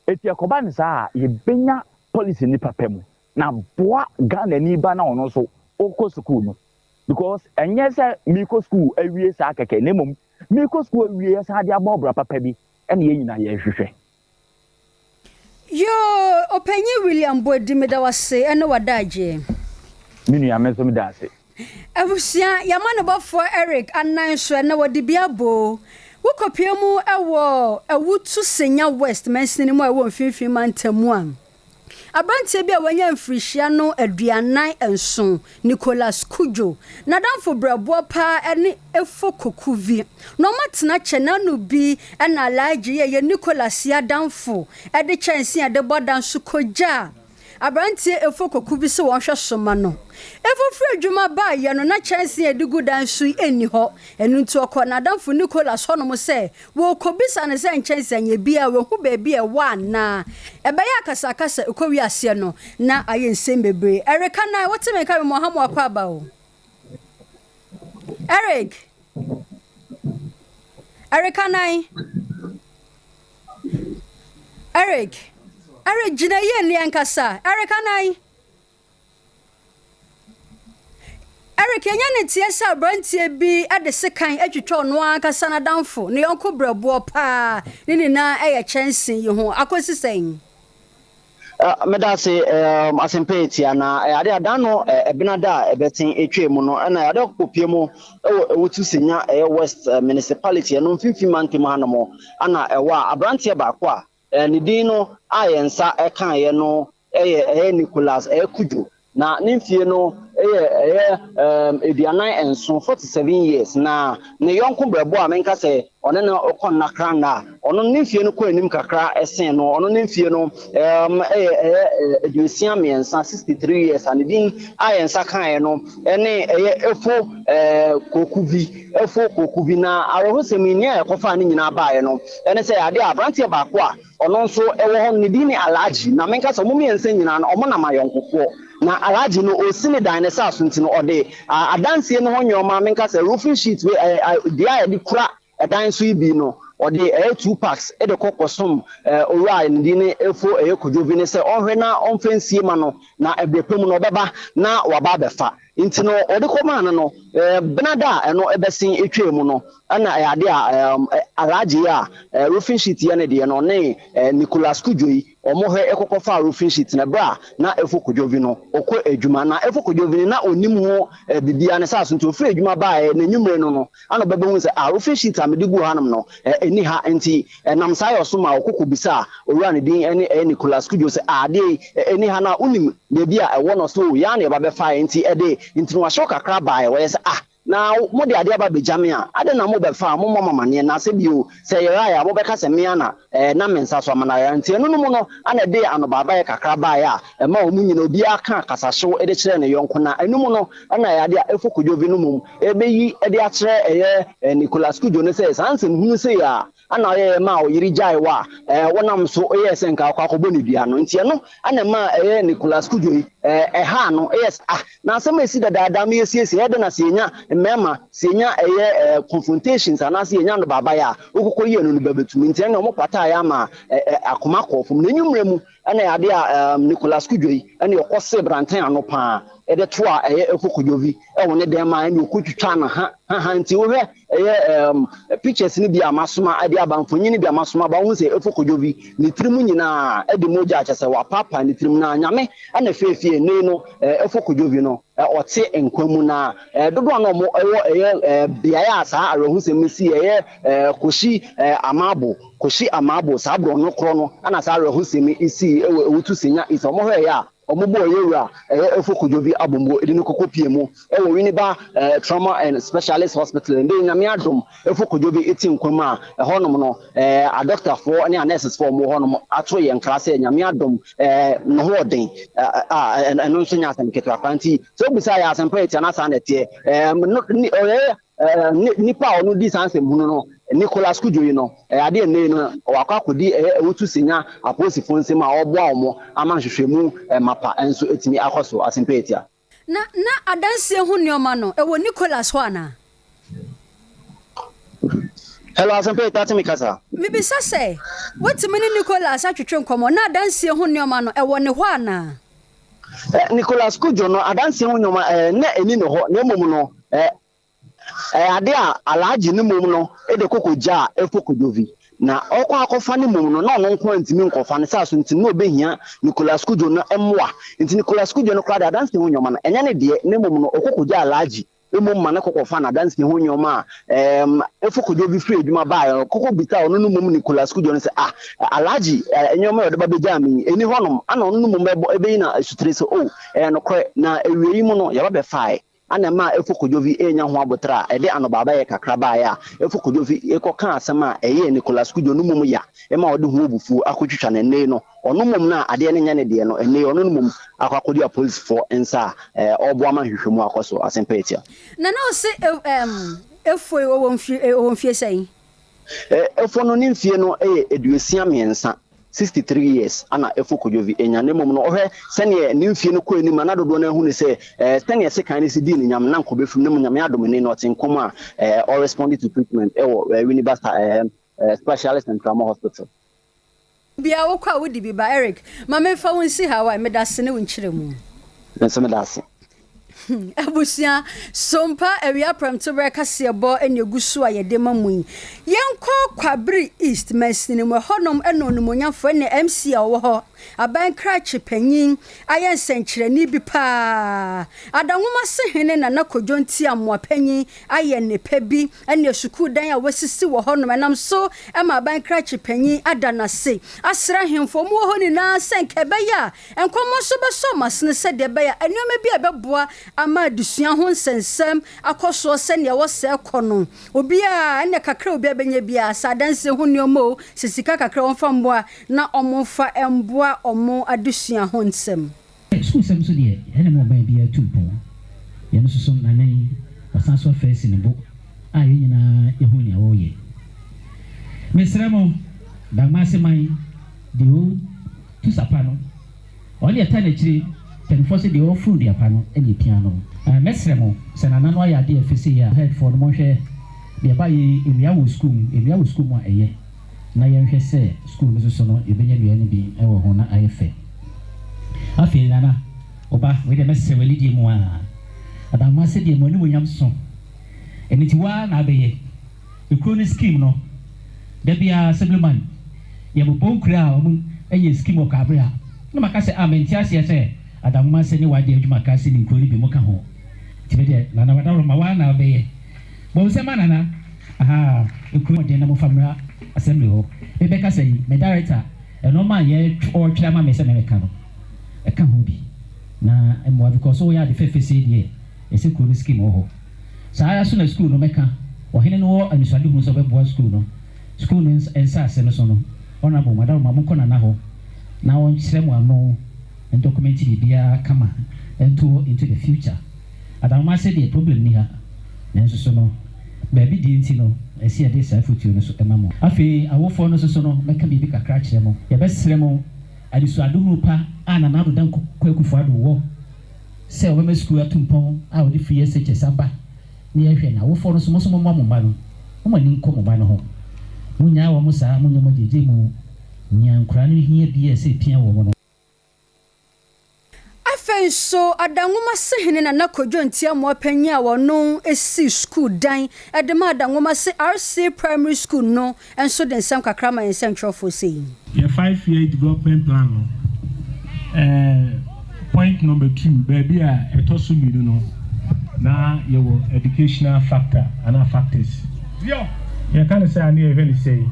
Eti ɛkɔba ne saa a, yɛbɛnya policy nipa pɛ mu na boa Ghana ni ba na ɔno nso ɔkɔ sukuu no, because ɛnyɛ sɛ miikɔ sukuu awie saa kɛkɛ, na mmom miikɔ sukuu awie saa de abɔ ɔbra papa bi ɛna yɛn nyinaa yɛrehwehwɛ. Yoo, Ɔpanyin William Boadi, meda wase ɛne wadaagyeɛ. Me nua, me nso meda ase. Abusua, yɛma ne bɔfoɔ Eric anan so ɛna wɔde bi aboo. Wokɔpie mu ɛwɔ Awutu Senya West mansini mu a ɛwɔ Mfimfini mantam a, aberanteɛ bi a wanya mfirihyia no 47, Nicholas Kudwo, n'adamfo brɛboɔ paa ne Efo Kokuvi, na ɔmatena kyɛ n'ano bi, ɛna Alhaji yɛ yɛ Nicholas yi adamfo ɛde kyɛnsee a ɛde bɔ dan so kɔgya aberanteɛ Efo Koku bi sɛ wɔnhwɛ soma no. Efo firi adwuma baayɛ no, na kyɛnsee a ɛde gu dan so yi ɛnni hɔ. Ɛno nti ɔkɔ n'adamfo Nicholas hɔnom sɛ wɔrekɔbisa no sɛ nkyɛnsee anyɛ bi a wɔahu baabi a ɛwɔ anaa. Ɛbɛyɛ akasakasa ɛkɔ wiaseɛ no na ayɛ nsɛm bebree. Ɛreka nan wote me nka me mɔha mo akɔ aba o. Eric, Eric anan, Eric, Eric, gyina yie nni ankasa. Eric anan. Eric, yɛanya ne nteɛ sɛ aberanteɛ bi de sekan atwitwa ɔno ankasa n'adamfo, ne yɔnko berɛboɔ paa, ne nyinaa yɛ kyɛnsee yi ho. Akɔsi sɛn? Meda ase, asɛmpa etia na ade a da no ɛbenada a ɛbɛten etwaa mu no ɛna ade akɔkɔpie mu ɛwɔ Ewutu Senya ɛyɛ West Municipality ɛno mfimfini mantam hanom ana ɛwɔ a abranteɛ baako a ne din no a yɛn nsa ɛkaeɛ no ɛyɛ ɛyɛ Nicholas ɛyɛ Kudjo Na ne mfie no yɛ ɛyɛ 47, 47 years, na ne yɔnko brɛbo a menka sɛ ɔne no kɔ nna kra nna a, ɔno ne mfie no kɔ anim kakra sen no, ɔno ne mfie no yɛ ɛyɛ 63, 63 years, a ne din a yɛn nsa kaeɛ no ne ɛyɛ Efo Kokuvi, Efo Kokuvi. Na awerɛhosɛm yi, nea ɛkɔfaa ne nyinaa baeɛ no ne sɛ adeɛ a aberanteɛ baako a Ɔno nso wɔ hɔ no, ne din ne Alhaji. Na menka sɛ wɔn mmiɛnsa nyinaa no, wɔnam ayɔnkofoɔ. Na Alhaji no, ɔresi ne dan no saa so nti no, ɔde adansie no ho nneɛma, menka sɛ roofing sheet wei, dua a yɛde kura dan so yi bi no, ɔde ɛyɛ two packs de kɔ kɔsom owura a ne din ne Efo ɛyɛ Kojovi no sɛ ɔnhwɛ na ɔmfa nsie ma no, na ɛberɛ pa mu no ɔbɛba na waba abɛfa. Nti no, ɔde kɔmaa no no, Benada a ɛno bɛsen twaa mu no, ɛna ɛyɛ adeɛ a Alhaji yi a roofing sheet yɛ ne deɛ no, ɔne Nicholas Kudjo yi, wɔn hwɛ kɔkɔ faa roofing sheet no, ɛberɛ a na Efo Kodjovi no, ɔkɔ adwuma. Na Efo Kodjovi no, na ɔnnim ho biribiara, ne saa so nti ɔfiri adwuma baeɛ, n'anwummere no no, ɛna ɔbɛbɛhu sɛ, ah, roofing sheet a mede guu hanom no, ɛnni ha. Nti ɛnam saa yɛ ɔso maa ɔkɔ kɔbisaa owura a ne din ne ɛyɛ Nicholas Kudjo sɛ, ah, adeɛ yi, ɛnni ha na wonim baabi a ɛwɔ no? Ɔse, oh, yɛn ara na yɛba bɛfaeɛ. Nti ɛde ntiniwahyɛw kakra baeɛ, wɔyɛ sɛ, ah, Na mode adeɛ aba abɛgya me a, adɛn na mobɛfa a mommɔ me amaneɛ? Na sɛ bio, sɛ ɛyeraeɛ a, mobɛka sɛ me ara na ɛnam me nsa so ama no ayera. Nti ɛno no mu no na ɛde anobaabaeɛ kakra baeɛ a ɛma wɔn nyinaa obiara kaa kasahyew de kyerɛɛ ne yɔnko. Na ɛno mu no na ɛyɛ adeɛ a Efo Kodjovi no mmom rebɛyi de akyerɛ ɛyɛ Nicolas Cudjoe no sɛ saa nsɛm hunu sei a Ana ɔyɛeɛ maa wo yere gyaee wo a wonam so yɛɛ sɛ nka wokɔ akɔbɔ no dua no? Nti ɛno na ɛmaa ɛyɛɛ Nicholas Cudjoe yi ɛhaa no, ɛyɛɛ sɛ ah, na asɛm a ɛsi dadaada ma yɛsiesie, ɛyɛ dɛn na sɛ yɛnya mmarima, sɛ yɛnya ɛyɛ confrontations anaasɛ yɛnya nnobaabaeɛ a, wokɔkɔ yi ɛno no ba bɛtumi. Nti ɛnna wɔpataeɛ ama akoma kɔɔ fam. Na anwummerɛ mu na ɛyɛ adeɛ a Nicholas Cudjoe yi ɛna ɔkɔsee Branten ano paa de to a ɛyɛ Efo Kodjovi wɔ ne dan mu a ɛna ɔkɔtwitwaa no ha ha ha. Nti wohwɛ Ɛyɛ um pictures no bi a masoma de aba, mfonyin no bi a masoma aba, wohu sɛ Efo Kodjovi ne tirim nyinaa de mogya kyerɛ sɛ wapaapaa ne tirim na Nyame na feefee nnɛ yi no Efo Kodjovi no ɔte nkwa mu na dodoɔ a na wɔn wɔ ɛyɛ beaeɛ a saa awerɛhosɛm no sii ɛyɛ Koshi Amabo, Koshi Amabo saa borɔno korɔ no na saa awerɛhosɛm yi sii wɔ Ewutu Senya East, wɔn hwɛeɛ a Wɔbɔɔ yɛn wura ɛyɛ Efo Kodjovi Abombo de no kɔkɔ pie mu wɔ Winneba Trauma and Specialist Hospital. Ndɛ yi Nyame adom Efo Kodjovi te nkwa mu a ɛhɔnom no adɔktafoɔ ne anɛɛsesfoɔ a wɔwɔ hɔnom ato yɛn nkra sɛ Nyame adom ne ho ɔden a ɛno nso nyɛ asɛm ketewa koraa. Nti sɛ wobisa yɛ asɛmpa yɛ tia na saa na ɛteɛ. Ɔyɛ Nipa a ɔno di saa nsɛm hunu no, Nicholas Cudjoe yi no, ɛyɛ adeɛ a nnɛ yi no wakɔ akɔdi ɛyɛ Awutu Senya apolisifoɔ nsam a ɔreboa wɔn ama nhwehwɛmu mapa nso atumi akɔ so. Asɛmpa Atia. Na na adansie ho nneɛma no, ɛwɔ Nicholas hɔ anaa? Hello, Asɛmpa Atia, te me kasa? Mebisa sɛ, woatumi ne Nicholas atwetwe nkɔmmɔ? Na adansie ho nneɛma no, ɛwɔ ne hɔ anaa? Nicholas Cudjoe no, adansie ho nneɛma, na ɛnni ne hɔ, na mmom no, Ɛyɛ ade a Alhaji no mmom no de kɔ kogyaa Efo Kodjovi. Na ɔrekɔ akɔfa no mmom no, na ɔno nko ara ntumi nkɔfa no, saa so nti na obehia Nicholas Cudjoe no mmoa. Nti Nicholas Cudjoe no koraa de, adansi ho nneɛma no, ɛnyɛ ne deɛ, na mmom no, ɔkɔ kogyaa Alhaji mmom ma no kɔ kɔfa no adansi ho nneɛma a ɛɛm Efo Kodjovi firi adwuma baeɛ no, ɔkɔ kɔbisaa ɔno no mmom Nicholas Cudjoe no sɛ, Ah, Alhaji, nneɛma a ɔde ba bɛgyaa me yi, ɛnni hɔnom? Ana ɔno no mmom bɛbɔ, ɛbɛyi no asutire sɛ, Oh, ɛyɛ nokorɛ, na awiei mu no, yɛba bɛfaeɛ. Ana ɛmaa Efo Kodjovi renya ho aboterɛ a ɛde anobaabaeɛ kakra baeɛ a Efo Kodjovi rekɔka asɛm a ɛyɛɛ Nicholas Cudjoe no mmom ya ma ɔde ho abufuo akɔtwitwa no ɛnnɛ yi no ɔno mmom no a adeɛ no nyɛ ne deɛ no ɛnnɛ yi ɔno no mmom akɔ akɔdi apolisifoɔ nsa a ɔreboa ma nhwehwɛmu akɔ so. Asɛmpa Atia. Na na ɔse Efo yi ɔwɔ mfie sɛn? Efo no ne mfie no yɛ 63. 63 years ana Efo Kodjovi anya na mmom no ɔhwɛ sɛdeɛ ne mfie no kɔ anim a na dodoɔ no ara hu no sɛ sɛdeɛ sekan no si dii no nyam na nka ɔbɛfiri mu na mmom Nyame adom ne no ɔte nkwa mu a ɔrespond to treatment wɔ Winneba Specialist and Trauma Hospital. Bia wokɔ a wodi bi ba Eric ma memfa wo nsi ha wai medase ne wo nkyerɛmu. Me nso meda ase. Abusua, Sompa awia prɛmtoberɛ kaseɛbɔ na ɛgu so a yɛde ma mo yi. Yɛnkɔ Kwabere East mansini mu, ɛhɔnom na onimuonyamfoɔ ne MC a ɔwɔ hɔ, aban krakye panyin, ayɛ nsɛnkyerɛnne bi paa. Adanwomase hene Nana Kojo Ntiamoa panyin ayɛ nnepa bi ne sukuu dan a wɔasisi wɔ hɔnom. Ɛnam so ma aban krakye panyin ada no ase asrɛ ahemfo a wɔwɔ hɔ nyinaa sɛ nka ɛbɛyɛ a nkɔmmɔ nso bɛsɔ wɔn asene sɛdeɛ ɛbɛyɛ a nneɛma bi a ɛbɛboa ama adesua ho nsɛnsɛm akɔ soɔ sɛdeɛ ɛwɔ sɛ ɛkɔ no. Obiara, ɛnneɛ kakra a obiara bɛnya biara, sɛ adansie ho nneɛma o, sɛ sika kakra a wɔmfa mmoa na wɔmfa mmoa wɔn adesua ho nsɛm. Sukuusɛm nso deɛ, ɛna ɛma ɔman biara tu mpɔn. Yɛn nso so, Nana yi, wasan so afa asi ne bo a yɛn nyinaa yɛhu nea ɔreyɛ. Mesrɛ mo, Dangmase man, deɛ ɔtu sa pa no, ɔno deɛ ɛta n'akyire, mpanimfoɔ se deɛ ɔforo dua pa no na ɛpia no. Mɛsrɛ mo, sɛ Nana no ayɛ adeɛ a ɛfɛ sei a, headfoɔ no monhwɛ deɛ ɛbaeɛ yi, nnua wɔ sukuu mu, nnua wɔ sukuu mu a ɛyɛ. na yɛnhwɛ sɛ sukuu no soso no yɛbɛnya nnua no bi wɔ ho na ayɛ fɛ. Afei Nana, wo ba, wei deɛ mɛsrɛ wo anidie mu ara, Adamoa sɛdeɛ mo animuonyam so, ɛno nti wo ara na abɛyɛ ekuro no scheme no. Da biara Assemblyman, yɛbobɔ nkuro a wɔn nyɛ scheme wɔ Kwabre a, na maka sɛ ah mente aseɛ sɛ Adamoa sɛ ne w'adeɛ adwuma ka sɛ ne nkuro no bi mo ka ho. Nti me deɛ Nana Wadaworoma wo ara na wobɛyɛ. Bɔ nsɛm ma Nana. Ahaa ekuro mmɔden na mofa mmra assembly hɔ. Me bɛ kasa yi, me director ɛnoɔma a yɛ ɔɔtwerɛ ama me sɛ me mɛka no ɛka ho bi na mmoa because wo yɛ ade fɛfɛ sei deɛ ɛsɛ kuro no scheme wɔ hɔ. Saa ara nso na school no mɛka ɔhene no wɔ anisoadehunu sɛ ɔbɛboa school no, school no nsaase no so no honourable Madaroma monkɔ Nana hɔ na ɔnkyerɛ mo ano ndɔkumɛnti biribiara kama nto hɔ into the future. Adanwomase deɛ problem nni ha, nanso so no baabi deɛ nti no ɛsɛ yɛde saa afotuo no so ma mo. Afei awofoɔ no nso so no mɛka biribi kakra akyerɛ mo. Yɛbɛsrɛ mo anisoadehunu pa a Nana Addo Dankwa Akufo Addo wɔ sɛ ɔbɛma sukuu atu mpɔn a ɔde free SHS aba na yɛhwɛ no. Awofoɔ no nso mo nso mommoa mo mma no, mo ani nkɔ mo mma no ho. Monnyaa wɔn saa, monyɛ wɔn agyegye mu nea nkwadaa no hia biara a ɛsɛ ɛpia wɔn no. Afei nso, Adanwomase Hene Nana Kojo Ntiamoa panyin a ɔno sii sukuu dan de maa Adanwomase RC Primary School no nso de nsɛm kakra ma yɛn nsɛnkyerɛwfoɔ sei. Yɛ 5 year development plan no, point number 2, baabi a ɛtɔ so mmienu no, na yɛwɔ educational factor anaa factors. Yɛka no sɛ a ne yɛhwɛ ne sɛ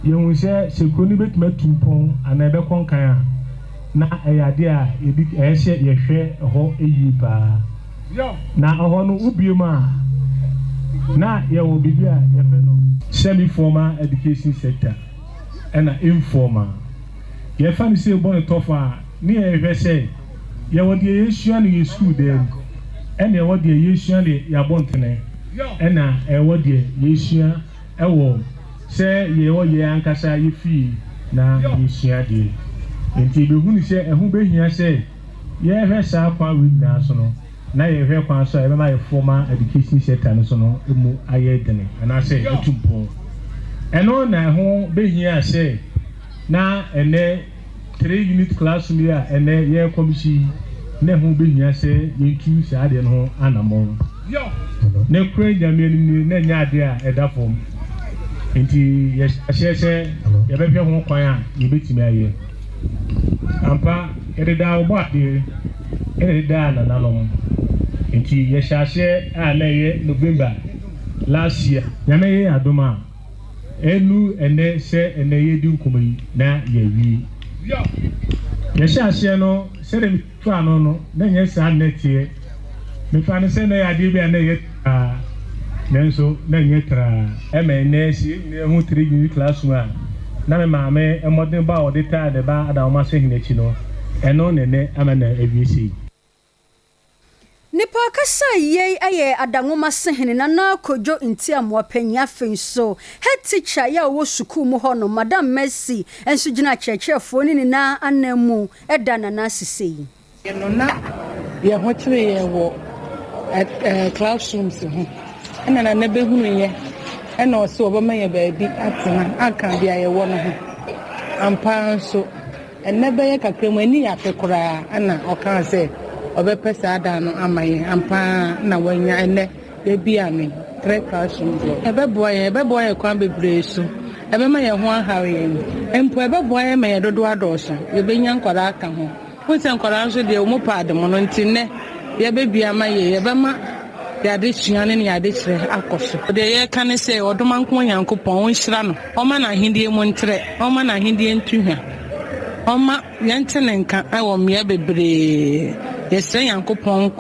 yɛhu sɛ kuro no bɛtumi atu mpɔn anaa ɛbɛkɔ nkan a, na ɛyɛ adeɛ a yɛdi ɛyɛ sɛ yɛhwɛ ɛhɔ yie paa. Na ɛhɔ no wobie mu a, na yɛwɔ biribi a yɛfrɛ no semi formal education sector ɛna informal. Yɛfa no sɛ ɛbɔ no tɔfo a, ne yɛhwɛ sɛ yɛwɔ deɛ yɛsua no yɛ sukuu dan mu, ɛna ɛwɔ deɛ yɛsua no yɛ abɔntene, ɛna ɛwɔ deɛ yɛsua ɛwɔ sɛ yɛwɔ yɛ ankasa yɛ fie na yɛsua deɛ. Nti ebɛhunu sɛ ɛho bɛhia sɛ yɛhwɛ saa kwan wei nyinaa so no, na yɛhwɛ kwan so a yɛbɛma yɛ formal education sector no so no mu ayɛ dene anaasɛ atu mpɔn. Ɛno na ɛho bɛhia sɛ na ɛnɛ three unit classroom yi a ɛnɛ yɛ commission yi, na ɛho bɛhia sɛ yɛntu saa adeɛ no ho anammɔn. Na kura Nyame anim ni, na ɛnyɛ adeɛ a ɛda fam, nti yɛhyɛ sɛ yɛbɛhwɛ ho kwan a yɛbɛtumi ayɛ. Ampa, yɛde daa wɔbɔ adeɛ ɛna yɛde daa nananom, nti yɛhyɛ aseɛ a na ɛyɛ November last year. Nyame yɛ adom a, ɛnu ɛnɛ sɛ ɛnɛ yɛdi nkɔmmɔ yi na yɛawie. Yɛhyɛ aseɛ no, sɛdeɛ mefa no, na nyɛ saa nnɛ teɛ. Mefa no sɛ na yɛ adeɛ bi a na ɛyɛ traa, nanso na nyɛ traa. Ɛma ɛnɛ sɛ yɛn nyinaa hu three unit classroom a na me maame mmɔden ba a ɔde taa ne ba Adanwomase hene akyi no, ɛno na ɛnɛ ama na awie sei. Nipa kasa yei yɛ Adanwomase hene Nana Kojo Ntiamoa panyin. Afei nso head teacher yɛ a ɔwɔ sukuu mu hɔ no, Madam Mercy, nso gyina akyerɛkyerɛfoɔ no nyinaa anan mu da Nana ase yi. No na yɛn ho kyerɛ yɛn wɔ classrooms ho, ɛna Nana bɛhunu yɛ, ɛna ɔsɛ ɔbɛma yɛ baabi atena aka bea yɛwɔ no ho. Ampa nso, ɛnɛ bɛyɛ kakra mu ani yɛ afe koraa, ɛna ɔkaa sɛ ɔbɛpɛ saa dan no ama yɛn. Ampa ara na wanya ɛnnɛ yɛabue ano yi, Trɛ Classroom Block. Ɛbɛboa yɛn, ɛbɛboa yɛn kwan bebree so. Ɛbɛma yɛn ho ahaw yɛn. Mpo ɛbɛboa yɛn ma yɛn dodoɔ adɔɔso. Yɛbɛnya nkwadaa aka ho. Wohu sɛ nkwadaa nso deɛ wɔn pɛ ademono nti nnɛ yɛbɛbue ama yie. Yɛbɛma yɛn adesua ne yɛn adekyerɛ akɔ so. Deɛ yɛreka ne sɛ Ɔdomankoma Nyankopɔn ɔnhyira no, ɔmma n'ahennie mu ntrɛ, ɔmma n'ahennie nto hwa, ɔmma yɛnte ne nka wɔ mmea bebree. Yɛsrɛ Nyankopɔn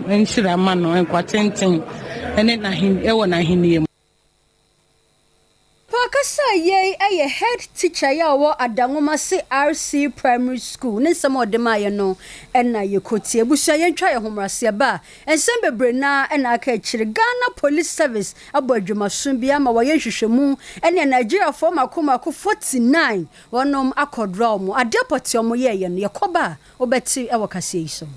nhyira ma no, nkwa tenten ne wɔ n'ahennie mu. Paul kasa yei yɛ head teacher yi a ɔwɔ Adanwomase RC Primary School ne nsɛm a ɔde maeɛ no na yɛkɔtie. Abusua yɛntwa yɛn ho mmra sɛ yɛba a nsɛm bebree no ara na aka akyire. Ghana Police Service abɔ adwumaso bi ama wɔayɛ nhwehwɛmu ne Nigeriafoɔ mmaako mmaako 49 wɔnom akɔdora wɔn. Adeɛ pɔtee a wɔyɛeɛ no yɛkɔba a Wobɛte wɔ kaseɛ yi so.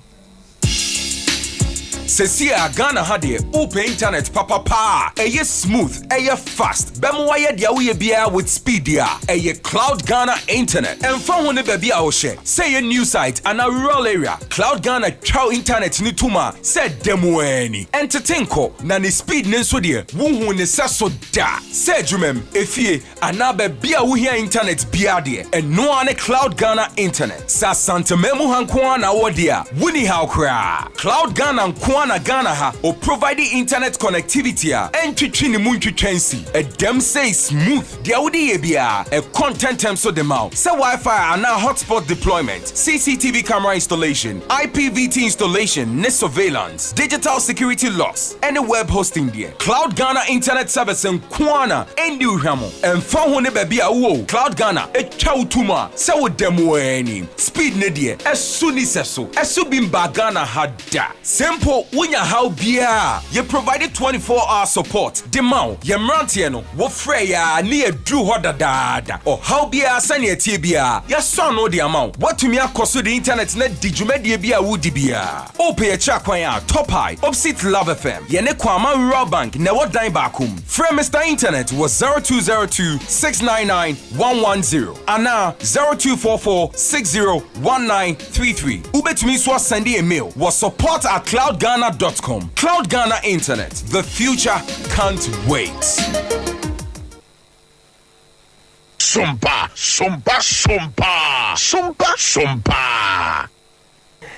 Sesie a Ghana ha deɛ wopɛ internet papa paa a ɛyɛ smooth, ɛyɛ fast, bɛma wayɛ deɛ woyɛ biara with speed deɛ a, ɛyɛ Cloud Ghana Internet. Ɛmfa ho ne baabi a wohyɛ, sɛ ɛyɛ new site anaa rural area, Cloud Ghana twa wo internet no tom a sɛ ɛda mu ara ni. Ɛntete nkɔ, na ne speed no nso deɛ wonhuu ne sɛso da. Sɛ adwumam, efie, Anaa baabi a wohia intanɛt biara deɛ, ɛno ara ne Cloud Ghana Internet. Sɛ Asanteman mu ha nko ara na wowɔ deɛ a, wonni haw koraa. Cloud Ghana nko ara na Ghana ha ɔprovide internet connectivity a ɛntwetwe ne mu ntwitwa nsi. Ɛdam sei smooth, deɛ wode yɛ biara, ɛkɔ ntɛntɛm so de ma wo. Sɛ Wi-Fi anaa hotspot deployment, CCTV camera installation, IPVT installation ne surveillance, digital security locks, ɛne web hosting deɛ, Cloud Ghana Internet Service nko ara na ɛnni wo hwammɔ. Ɛmfa ho ne baabi a wowɔ o, Cloud Ghana twa wo to mu a sɛ woda mu ara ni. Speed no deɛ, ɛso nni sɛso. Ɛso bi mbaa Ghana ha da. Sɛ mpo wonya haw biara a, yɛ provide 24 hour support de ma wo. Yɛn mmeranteɛ no, wofrɛ yɛn a ne yɛaduru hɔ dadaada. Ɔhaw biara sɛnea ɛteɛ biara, yɛasɔ ano de ama wo. Woatumi akɔ so de internet no adi dwumadie biara a woredi biara. Wopɛ yɛn kyerɛ kwan a, Top High, opposite Love FM, yɛne Kwama Rural Bank na ɛwɔ dan baako mu. Frɛ Mister Internet wɔ 0202 699 110 anaa 0244 60 1933. Wobɛtumi nso asɛnde yɛn mail wɔ support at cloudghana dot com. Cloud Ghana Internet, the future can't wait. Sompa, sompa, sompa, sompa, sompa.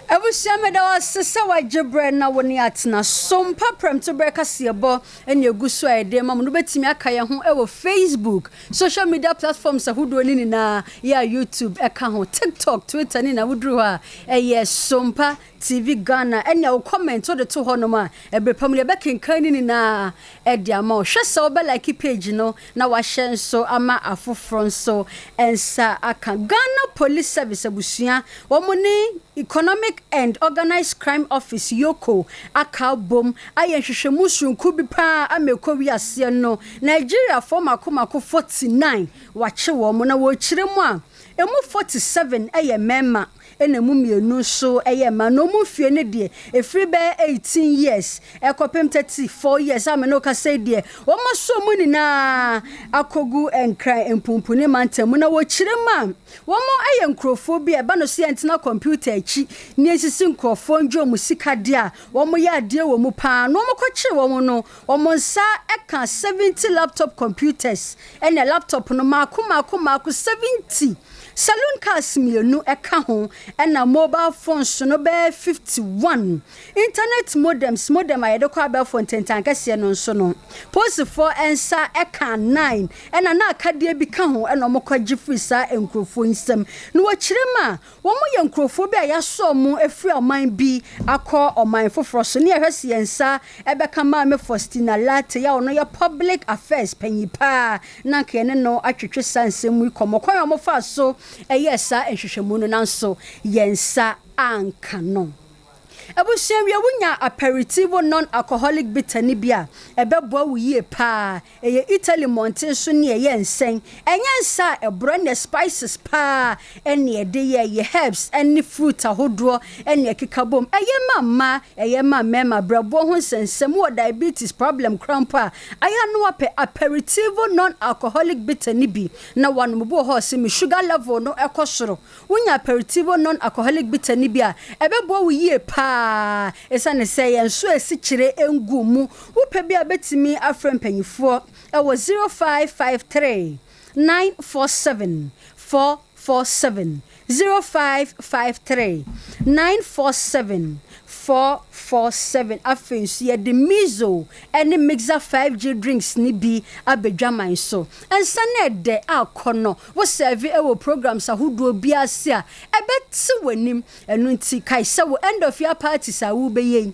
Abusua meda wo ase sɛ wagye berɛ na wo ne atena so mpa prɛmtoberɛ kaseɛbɔ ne ɛgu so a yɛde ma mo no wobɛtumi aka yɛn ho wɔ Facebook, social media platforms ahodoɔ no nyinaa yɛ a YouTube ɛka ho, TikTok, Twitter ne nyinaa woduru hɔ a ɛyɛ Sompa TV Ghana ɛnea wo comment wode to hɔnom a ɛberɛ pa mu no yɛbɛkenkan ne nyinaa de ama wo. Hwɛ sɛ wobɛ like page no na wahyɛ nso ama afoforɔ nso nsa aka. Ghana Police Service abusua, wɔn ne Economic and Organised Crime Office, EOCO, aka abom ayɛ nhwehwɛmu soronko bi pa ara ama ɛkɔ wiaseɛ no, Nigeriafoɔ mako mako 49 wɔakye wɔn, na wɔrekyerɛ mu a, ɛmu 47 yɛ mmarima ɛna emu mmienu nso yɛ mmaa, na wɔn mfie no deɛ, ɛfiri bɛyɛ 18 years kɔpem 34 years a me ne wo kasa yi deɛ, wɔasɔ wɔn nyinaa akɔgu Nkran mpumpuni mantam mu, na wɔkyerɛ mu a, wɔyɛ nkurɔfoɔ bi a ɛba no sɛ yɛntena kɔmputa akyi na yɛnsisi nkurɔfoɔ ngye wɔn sika deɛ a, wɔyɛ adeɛ wɔ mu pa ara, na wɔkɔkyere wɔn no, wɔn nsa ka 70 laptop computers, ɛna laptop no mmaako mmaako mmaako 70. Saloon cars mmienu ka ho ɛna mobile phones no bɛyɛ 51. Internet modems, modem a yɛde kɔ abɛɛfo ntentan kɛseɛ no nso no, polisifoɔ nsa ka nine ɛna na akadeɛ bi ka ho ɛna wɔkɔgye firi saa nkurɔfoɔ yi nsam. Na wɔkyerɛ mu a, wɔyɛ nkurɔfoɔ bi a yɛasɔ wɔn afiri ɔman bi akɔ ɔman foforɔ so. Ne yɛhwɛ sɛ yɛn nsa bɛka Maame Faustina Lartey a ɔno yɛ Public Affairs panyin paa na anka yɛne no atwetwe saa nsɛm yi kɔmmɔ, kwan a wɔfaa so yɛɛ saa nhwehwɛmu no, nanso yɛn nsa anka no. Abusua wie wunya aperitivo non-alcoholic bitter no bi a, ɛbɛboa wo yie paa. Ɛyɛ Italy mmɔnten so nea ɛyɛ nsɛn. Ɛnyɛ nsa a ɛborɔ, ɛnna spices paa na ɛde yɛ, ɛyɛ herbs ne fruit ahodoɔ na ɛkeka bom. Ɛyɛ ma mmaa, ɛyɛ ma mmarima, berɛboɔ ho nsɛnsɛm, wowɔ diabetes problem koraa mpo a, Ayɛ a na wapɛ aperitivo non-alcoholic bitter no bi na wanom. Obi wɔ hɔ a ɔse me sugar level no kɔ soro. Wonya aperitivo non-alcoholic bitter no bi a, ɛbɛboa wo yie paa. paa ɛsiane sɛ yɛn so asikyire ngu mu. Wopɛ bi a, bɛtumi afrɛ mpanyifoɔ ɛwɔ 0553 947 447, 0553 947 447. Afei nso yɛde Mizo ne Mixer 5G drinks ne bi abɛdwaman so. Nsa no ɛdɛ akɔ no wo serve wɔ programs ahodoɔ bi ase a, ɛbɛte w'anim. Ɛno nti kae sɛ wo end of year parties a wobɛyɛ yi,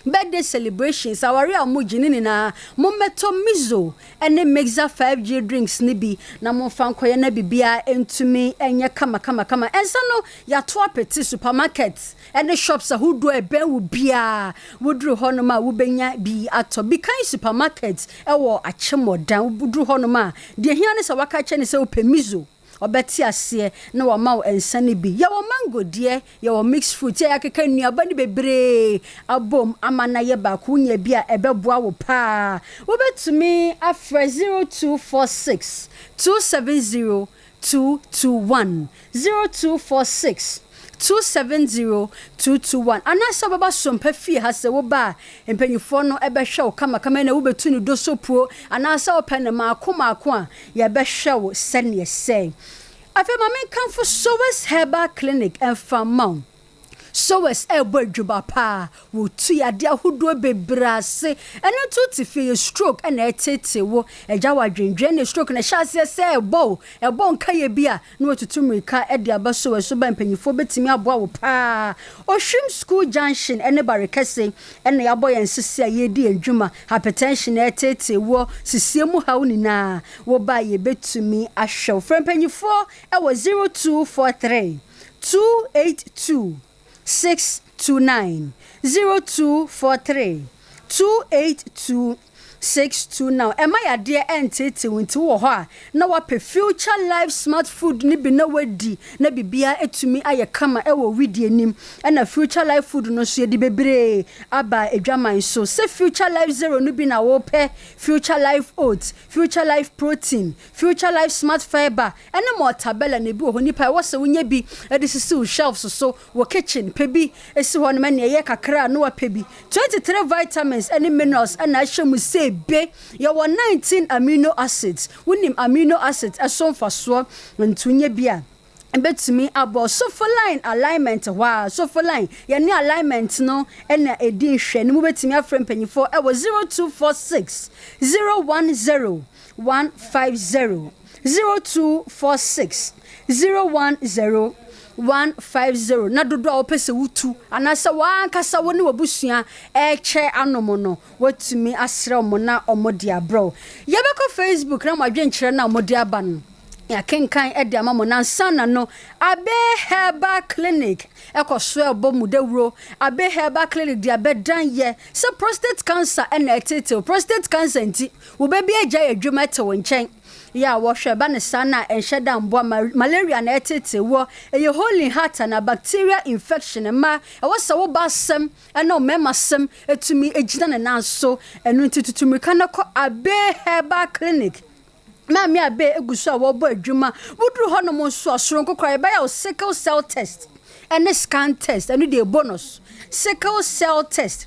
birthday celebrations, aware a mogye ne nyinaa, mommɛtɔ Mizo ne Mixer 5G drinks ne bi na momfa nkɔyɛ na biribiara ntumi nyɛ kamakamakama. Ɛnsa no yɛato apete supermarket ne shops ahodoɔ a ɛbɛn wo biara. Woduru hɔnom a, wobɛnya bi atɔ. Bikan Supermarket ɛwɔ Akyemmɔdan, woduru hɔnom a, deɛ hia ne sɛ waka kyɛ ne sɛ wopɛ Mizo, ɔbɛte aseɛ na wama wo nsa no bi. Yɛwɔ mango deɛ, yɛwɔ mixed fruit yɛ akeka nnuaba no bebree abom ama na yɛ baako. Wonya bi a, ɛbɛboa wo paa. Wobɛtumi afrɛ 0246 270 221, 0246 270 221, anaasɛ wobɛba Sompa fie ha. Sɛ woba a, mpanyinfoɔ no ɛbɛhwɛ wo kamakama na wobɛtu ne do so puo anaasɛ wopɛ ne maako maako a, yɛbɛhwɛ wo sɛneɛ sɛ. Afei ma menkamfo Sowes Herbal Clinic ɛmfa ma wo. Sowes ɛrebɔ adwuma paa, wɔtu yadeɛ ahodoɔ bebree ase. Ɛno nso te fie yɛ stroke ɛna ɛtete wo ɛgya wɔ adwendwen ne stroke na ɛhyɛ aseɛ sɛ ɛbɔ wo, ɛbɔ nkayɛ bi a, na watutu mmirika ɛde aba Sowes so ba. Mpanyinfoɔ bɛtumi aboa wo paa. Ohwim School Junction ɛne Barekɛse ɛna yɛabɔ yɛn sisi a yɛredi yɛn dwuma. Hypertension ɛtete wɔ sisie mu haw nyinaa, woba a, yɛbɛtumi ahwɛ wo. Frɛ mpanyinfoɔ ɛwɔ 0243 282 629, 0243 282 629. Ɛma yadeɛ ɛnteete wo nti wɔ hɔ a, na wapɛ Future Life Smart Food ne bi na wadi na biribiara etumi ayɛ kama ɛwɔ widie nim. Ɛna Future Life Food no nso, yɛde bebree aba adwaman so sɛ Future Life Zero no bi na wɔpɛ, Future Life Oats, Future Life Protein, Future Life Smart Fibre ɛne Mɔtabɛla na ebi wɔ hɔ. Nipa ɛwɔ sɛ wonya bi ɛde sisi wo shelves so wɔ kitchen, pɛ bi esi hɔ nom. Ɛna ɛyɛ kakra a na wapɛ bi. 23 vitamins ɛne minerals ɛna ahyɛ mu sɛ ebe. Yɛwɔ 19 amino acids. Wonim amino acids ɛso mfasoɔ, nti wonya bi a, bɛtumi abɔ. Sofoline alignment hɔ a, Sofoline yɛne alignment no ɛna ɛdi nhwɛ ne mu. Bɛtumi afrɛ mpanyinfoɔ ɛwɔ 0246 010 150, 0246 010 150, na dodoɔ a wopɛ sɛ wotu anaasɛ wɔankasa wo ne w'abusua ɛrekyɛ anom no, watumi asrɛ ɔmo na ɔmo de abrɛ wo. Yɛbɛkɔ Facebook na mo adwenkyerɛ no a mode aba no, yɛakenkan de ama mo. Nansa na no Abe Herbal Clinic ɛkɔ so ɛbɔ mu dawuro. Abe Herbal Clinic de abɛdan yɛ sɛ prostate cancer ɛna ɛtetew prostate cancer nti wobɛbi agya yɛ adwuma ɛte wo nkyɛn yɛ a wɔhwɛ ba ne saa na ɛnhyɛ da mboa. Malaria na ɛtete wɔ, ɛyɛ hole in heart na bacteria infection mma ɛwɔ sɛ woba asɛm ɛna ɔmɛɛma asɛm etumi egyina ne nan so. Ɛno nti tutu mirika no kɔ Abe Herbal Clinic. Maame Abe egu so a wɔrebɔ adwuma. Woduru hɔnom nso a, soronko koraa, yɛbɛyɛ wo sickle cell test ɛne scan test. Ɛno deɛ bonus, sickle cell test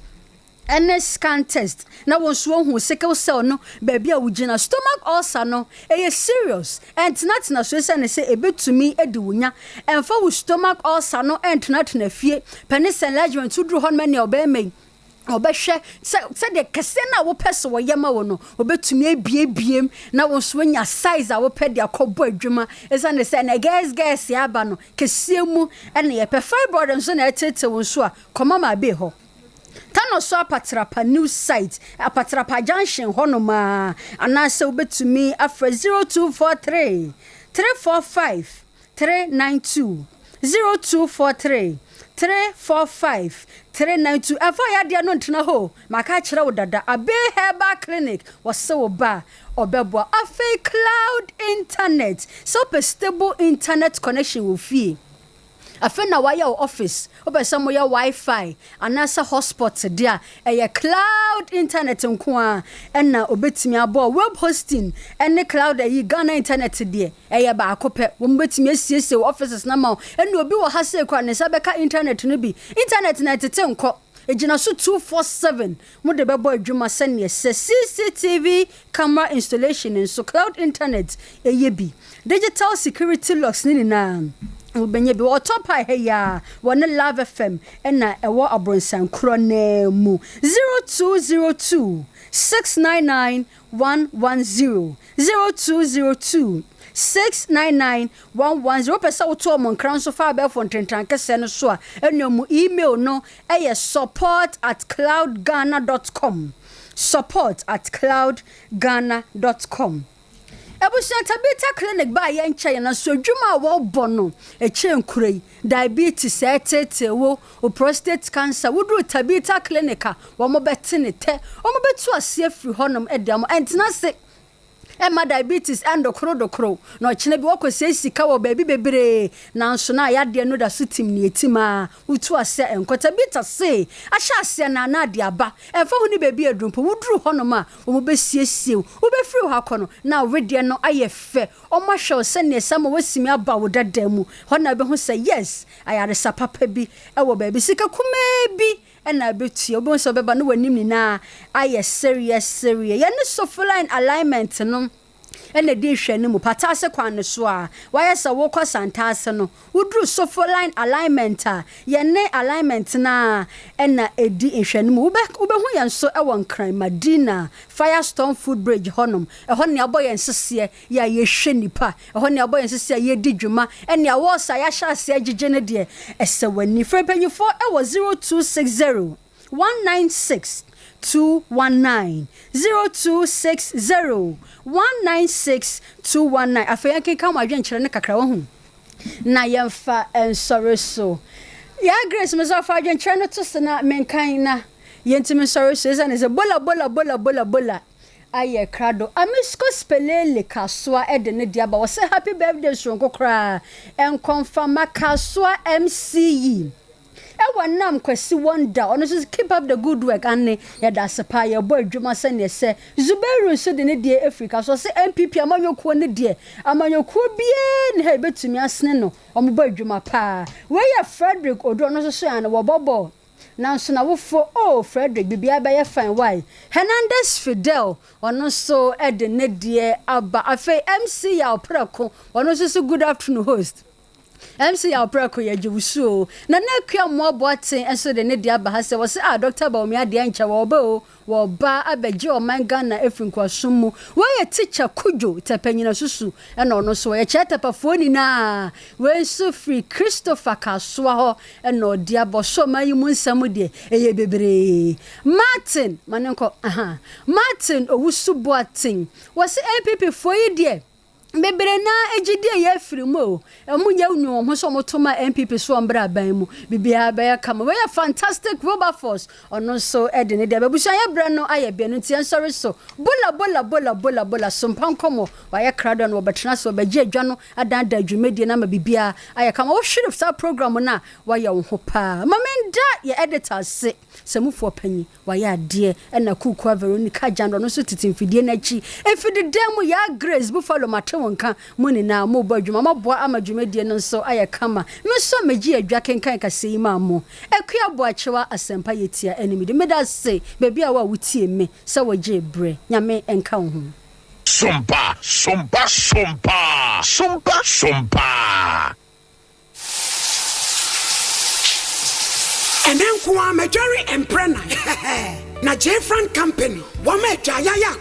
ɛne scan test, na wɔn nso wɔn sickle cell no baabi a wogyina. Stomach ulcer no ɛyɛ serious, ɛntenatena so esiane sɛ ebetumi edi wo nya. Ɛnfa wo stomach ulcer no ɛntenatena fie. Penis enlargement, woduru hɔnom ɛnea ɔbɛrima yi ɔbɛhwɛ sɛ sɛdeɛ kɛseɛ no a wopɛ sɛ wɔyɛ ma wo no, wɔbɛtumi abiebiem na wo nso woanya size a wopɛ de akɔbɔ adwuma, ɛsiane sɛ ɛnɛ girls girls aba no kɛseɛ mu ɛna yɛpɛ. Fibroid nso na ɛtete wo nso a, kɔma ma abe hɔ. Tano so Apatrapa new site, Apatrapa Junction hɔnom a, anaasɛ wobɛtumi afrɛ 0243 345 392, 0243 345 392. Ɛfa yadeɛ no ntena hɔ, maka akyerɛ wo dada. Abe Herbal Clinic, wɔsɛ wo ba a, ɔbɛboa. Afei cloud internet, sɛ wopɛ stable internet connection wɔ fie. Afei na wayɛ wo office, wopɛ sɛ moyɛ Wi-Fi anaasɛ hotspot deɛ a, ɛyɛ cloud internet nko ara ɛna obetumi abɔ. Web hosting ɛne cloud ayi Ghana internet deɛ, ɛyɛ baako pɛ. Wɔn bɛtumi asiesie wo offices no ama wo. Ɛna obi wɔ ha sei koraa ne nsa bɛka internet no bi. Internet na ɛtete nkɔ. Egyina so 247 mo de bɛbɔ adwuma sɛneɛ sɛ CCTV camera installation nso cloud internet ɛyɛ bi. Digital security locks ne nyinaa wobɛnya bi. Wɔtɔ paa ha yi a wɔne Love FM ɛna ɛwɔ abronsan korɔ naa mu. 0202 699 110, 0202 699 110. Wopɛ sɛ woto ɔmo nkra nso fa abɛɛfo ntentan kɛseɛ no so a, ɛnua mu email no ɛyɛ support@cloudghana.com, support@cloudghana.com. Abusua, Tabita Clinic ba a yɛnkyɛn na so adwuma a wɔrebɔ no ɛkyɛn nkura yi. Diabetes ɛtetee wo o, prostate cancer, woduru Tabita Clinic a, wɔn bɛte ne tɛ, wɔn bɛtu aseɛ firi hɔnom ɛde ama. Ɛntena se ɛma diabetes ɛndokoro na ɔkyena bi wɔkɔ sɛ sika wɔ baabi bebree, nanso na yadeɛ no da so tim ne etim a wotu aseɛ nkɔ. Tabita se ahyɛ aseɛ na ana ade aba ɛmfa ho ne baabi aduru mpo, woduru hɔnom a, wɔn bɛsiesie wo, wobɛfiri hɔ akɔ no na awedeɛ no ayɛ fɛ. Wɔn ahwɛ wo sɛnea ɛsɛ ma wɔasimi aba wo dada mu hɔ na bɛho sɛ yes, ayaresa papa bi ɛwɔ baabi. Sika kumaa bi ɛna abɛtua, wobɛhu sɛ wobɛba na w'anim nyinaa ayɛ sereɛ sereɛ. Yɛne Sofoline alignment no ɛna di nhwɛ no mu Pataase kwan no so a wayɛ sɛ wokɔ Santaase no, woduru Sofoline alignment a, yɛne alignment no a ɛna ɛdi nhwɛ no mu. Wobɛhu yɛn nso ɛwɔ Nkran Madina, Firestone Food Bridge hɔnom. Ɛhɔ ne abɔ yɛn seseɛ yɛ a yɛhwɛ nipa, ɛhɔ ne abɔ yɛn seseɛ a yɛdi dwuma. Ɛne awɔ sa yɛahyɛ aseɛ agyegye no deɛ ɛsɛ w'ani. Frɛ mpanyinfoɔ ɛwɔ 0260 196 219, 0260 196 219. Afei yɛnkenka mo adwenkyerɛ no kakra wahu na yɛmfa nsɔre so. Yɛ Grace me sɛ ɔfa adwenkyerɛ no to so na menkan na yɛntumi nsɔre so, ɛsiane sɛ bola bola bola bola bola ayɛ krado. Amisco Spelele Kasoa ɛde ne de aba, wɔsɛ happy birthday soronko koraa ɛnkɔmfama Kasoa MCE ɛwɔ nam Kwasi Wonder. Ɔno nso, keep up the good work. Ane yɛda ase paa, yɛbɔ adwuma sɛneɛ sɛ. Zubairu nso de ne deɛ afiri ka so, ɔsɛ NPP amanyɔkuo ne deɛ amanyɔkuo biara ne ha ebɛtumi asene no, ɔmobɔ adwuma paa. Wei yɛ Frederick Odo, ɔno nso so yɛn wɔbɔ bɔɔl nanso n'awofo oh Frederick, biribiara bɛyɛ fine. Why Hernandez Fidel, ɔno nso de ne deɛ aba. Afei MC Yaw Prɛko, ɔno nso so, good afternoon host. MC Yaw Prɛko, yɛgye wo so. Na na Akua Mmoaboaten nso de ne deɛ aba ha sɛ wɔsɛ a Dr Bawumia adeɛ nkyɛ wɔba o, wɔba abɛgye ɔman Ghana afiri nkoasom mu. Wɔyɛ Teacher Kudwo Tɛpɛnyina Susu, ɛna ɔno nso wɔyɛ kyerɛ tɛpɛfoɔ nyinaa. Wei nso firi Christopher Kasoa hɔ ɛna ɔde abɔ so. Ɔman yi mu nsɛm deɛ ɛyɛ bebree. Martin ma ne nkɔ aha, Martin Owusu Boaten, wɔsɛ NPP foɔ yi deɛ bebree naa agyidie yɛ afiri mu o, ɔmo nyɛ nu wɔn ho sɛ ɔmo to ma NPP so ɔmbra aban mu, biribiara bɛyɛ kama. Wɔyɛ Fantastic Wilberforce, ɔno nso ɛde ne deɛ bɛbusua. Yɛ brɛ no ayɛ bea no nti yɛnsɔre so. Bola bola bola bola bola sompa nkɔmɔ wayɛ krado no, wɔbɛtena so wɔbɛgye adwa no adandan dwumadie no ama biribiara ayɛ kama. Wohwere saa program no a, wayɛ wo ho paa. Ma menda yɛ editor ase sɛ mufoɔ panyin wayɛ adeɛ, ɛna Kukua Veronica Gyando, ɔno nso tete mfidie no akyi mfididan mu. Yɛ Grace Buffalo, mate wo nka. Mo nyinaa mobɔ adwuma, moaboa ama dwumadie no nso ayɛ kama. Me nso megye adwa kenkan kɛseɛ yi maa mo. Akua Boakyewa, Asɛmpa yɛtia anim de meda se baabi a wo a wotie me sɛ wogye berɛ. Nyame nka wo ho. Sompa, sompa, sompa, sompa, sompa. Ɛnɛ nko a madware mprɛ nan na Jefran Company wɔma adwayayɛ.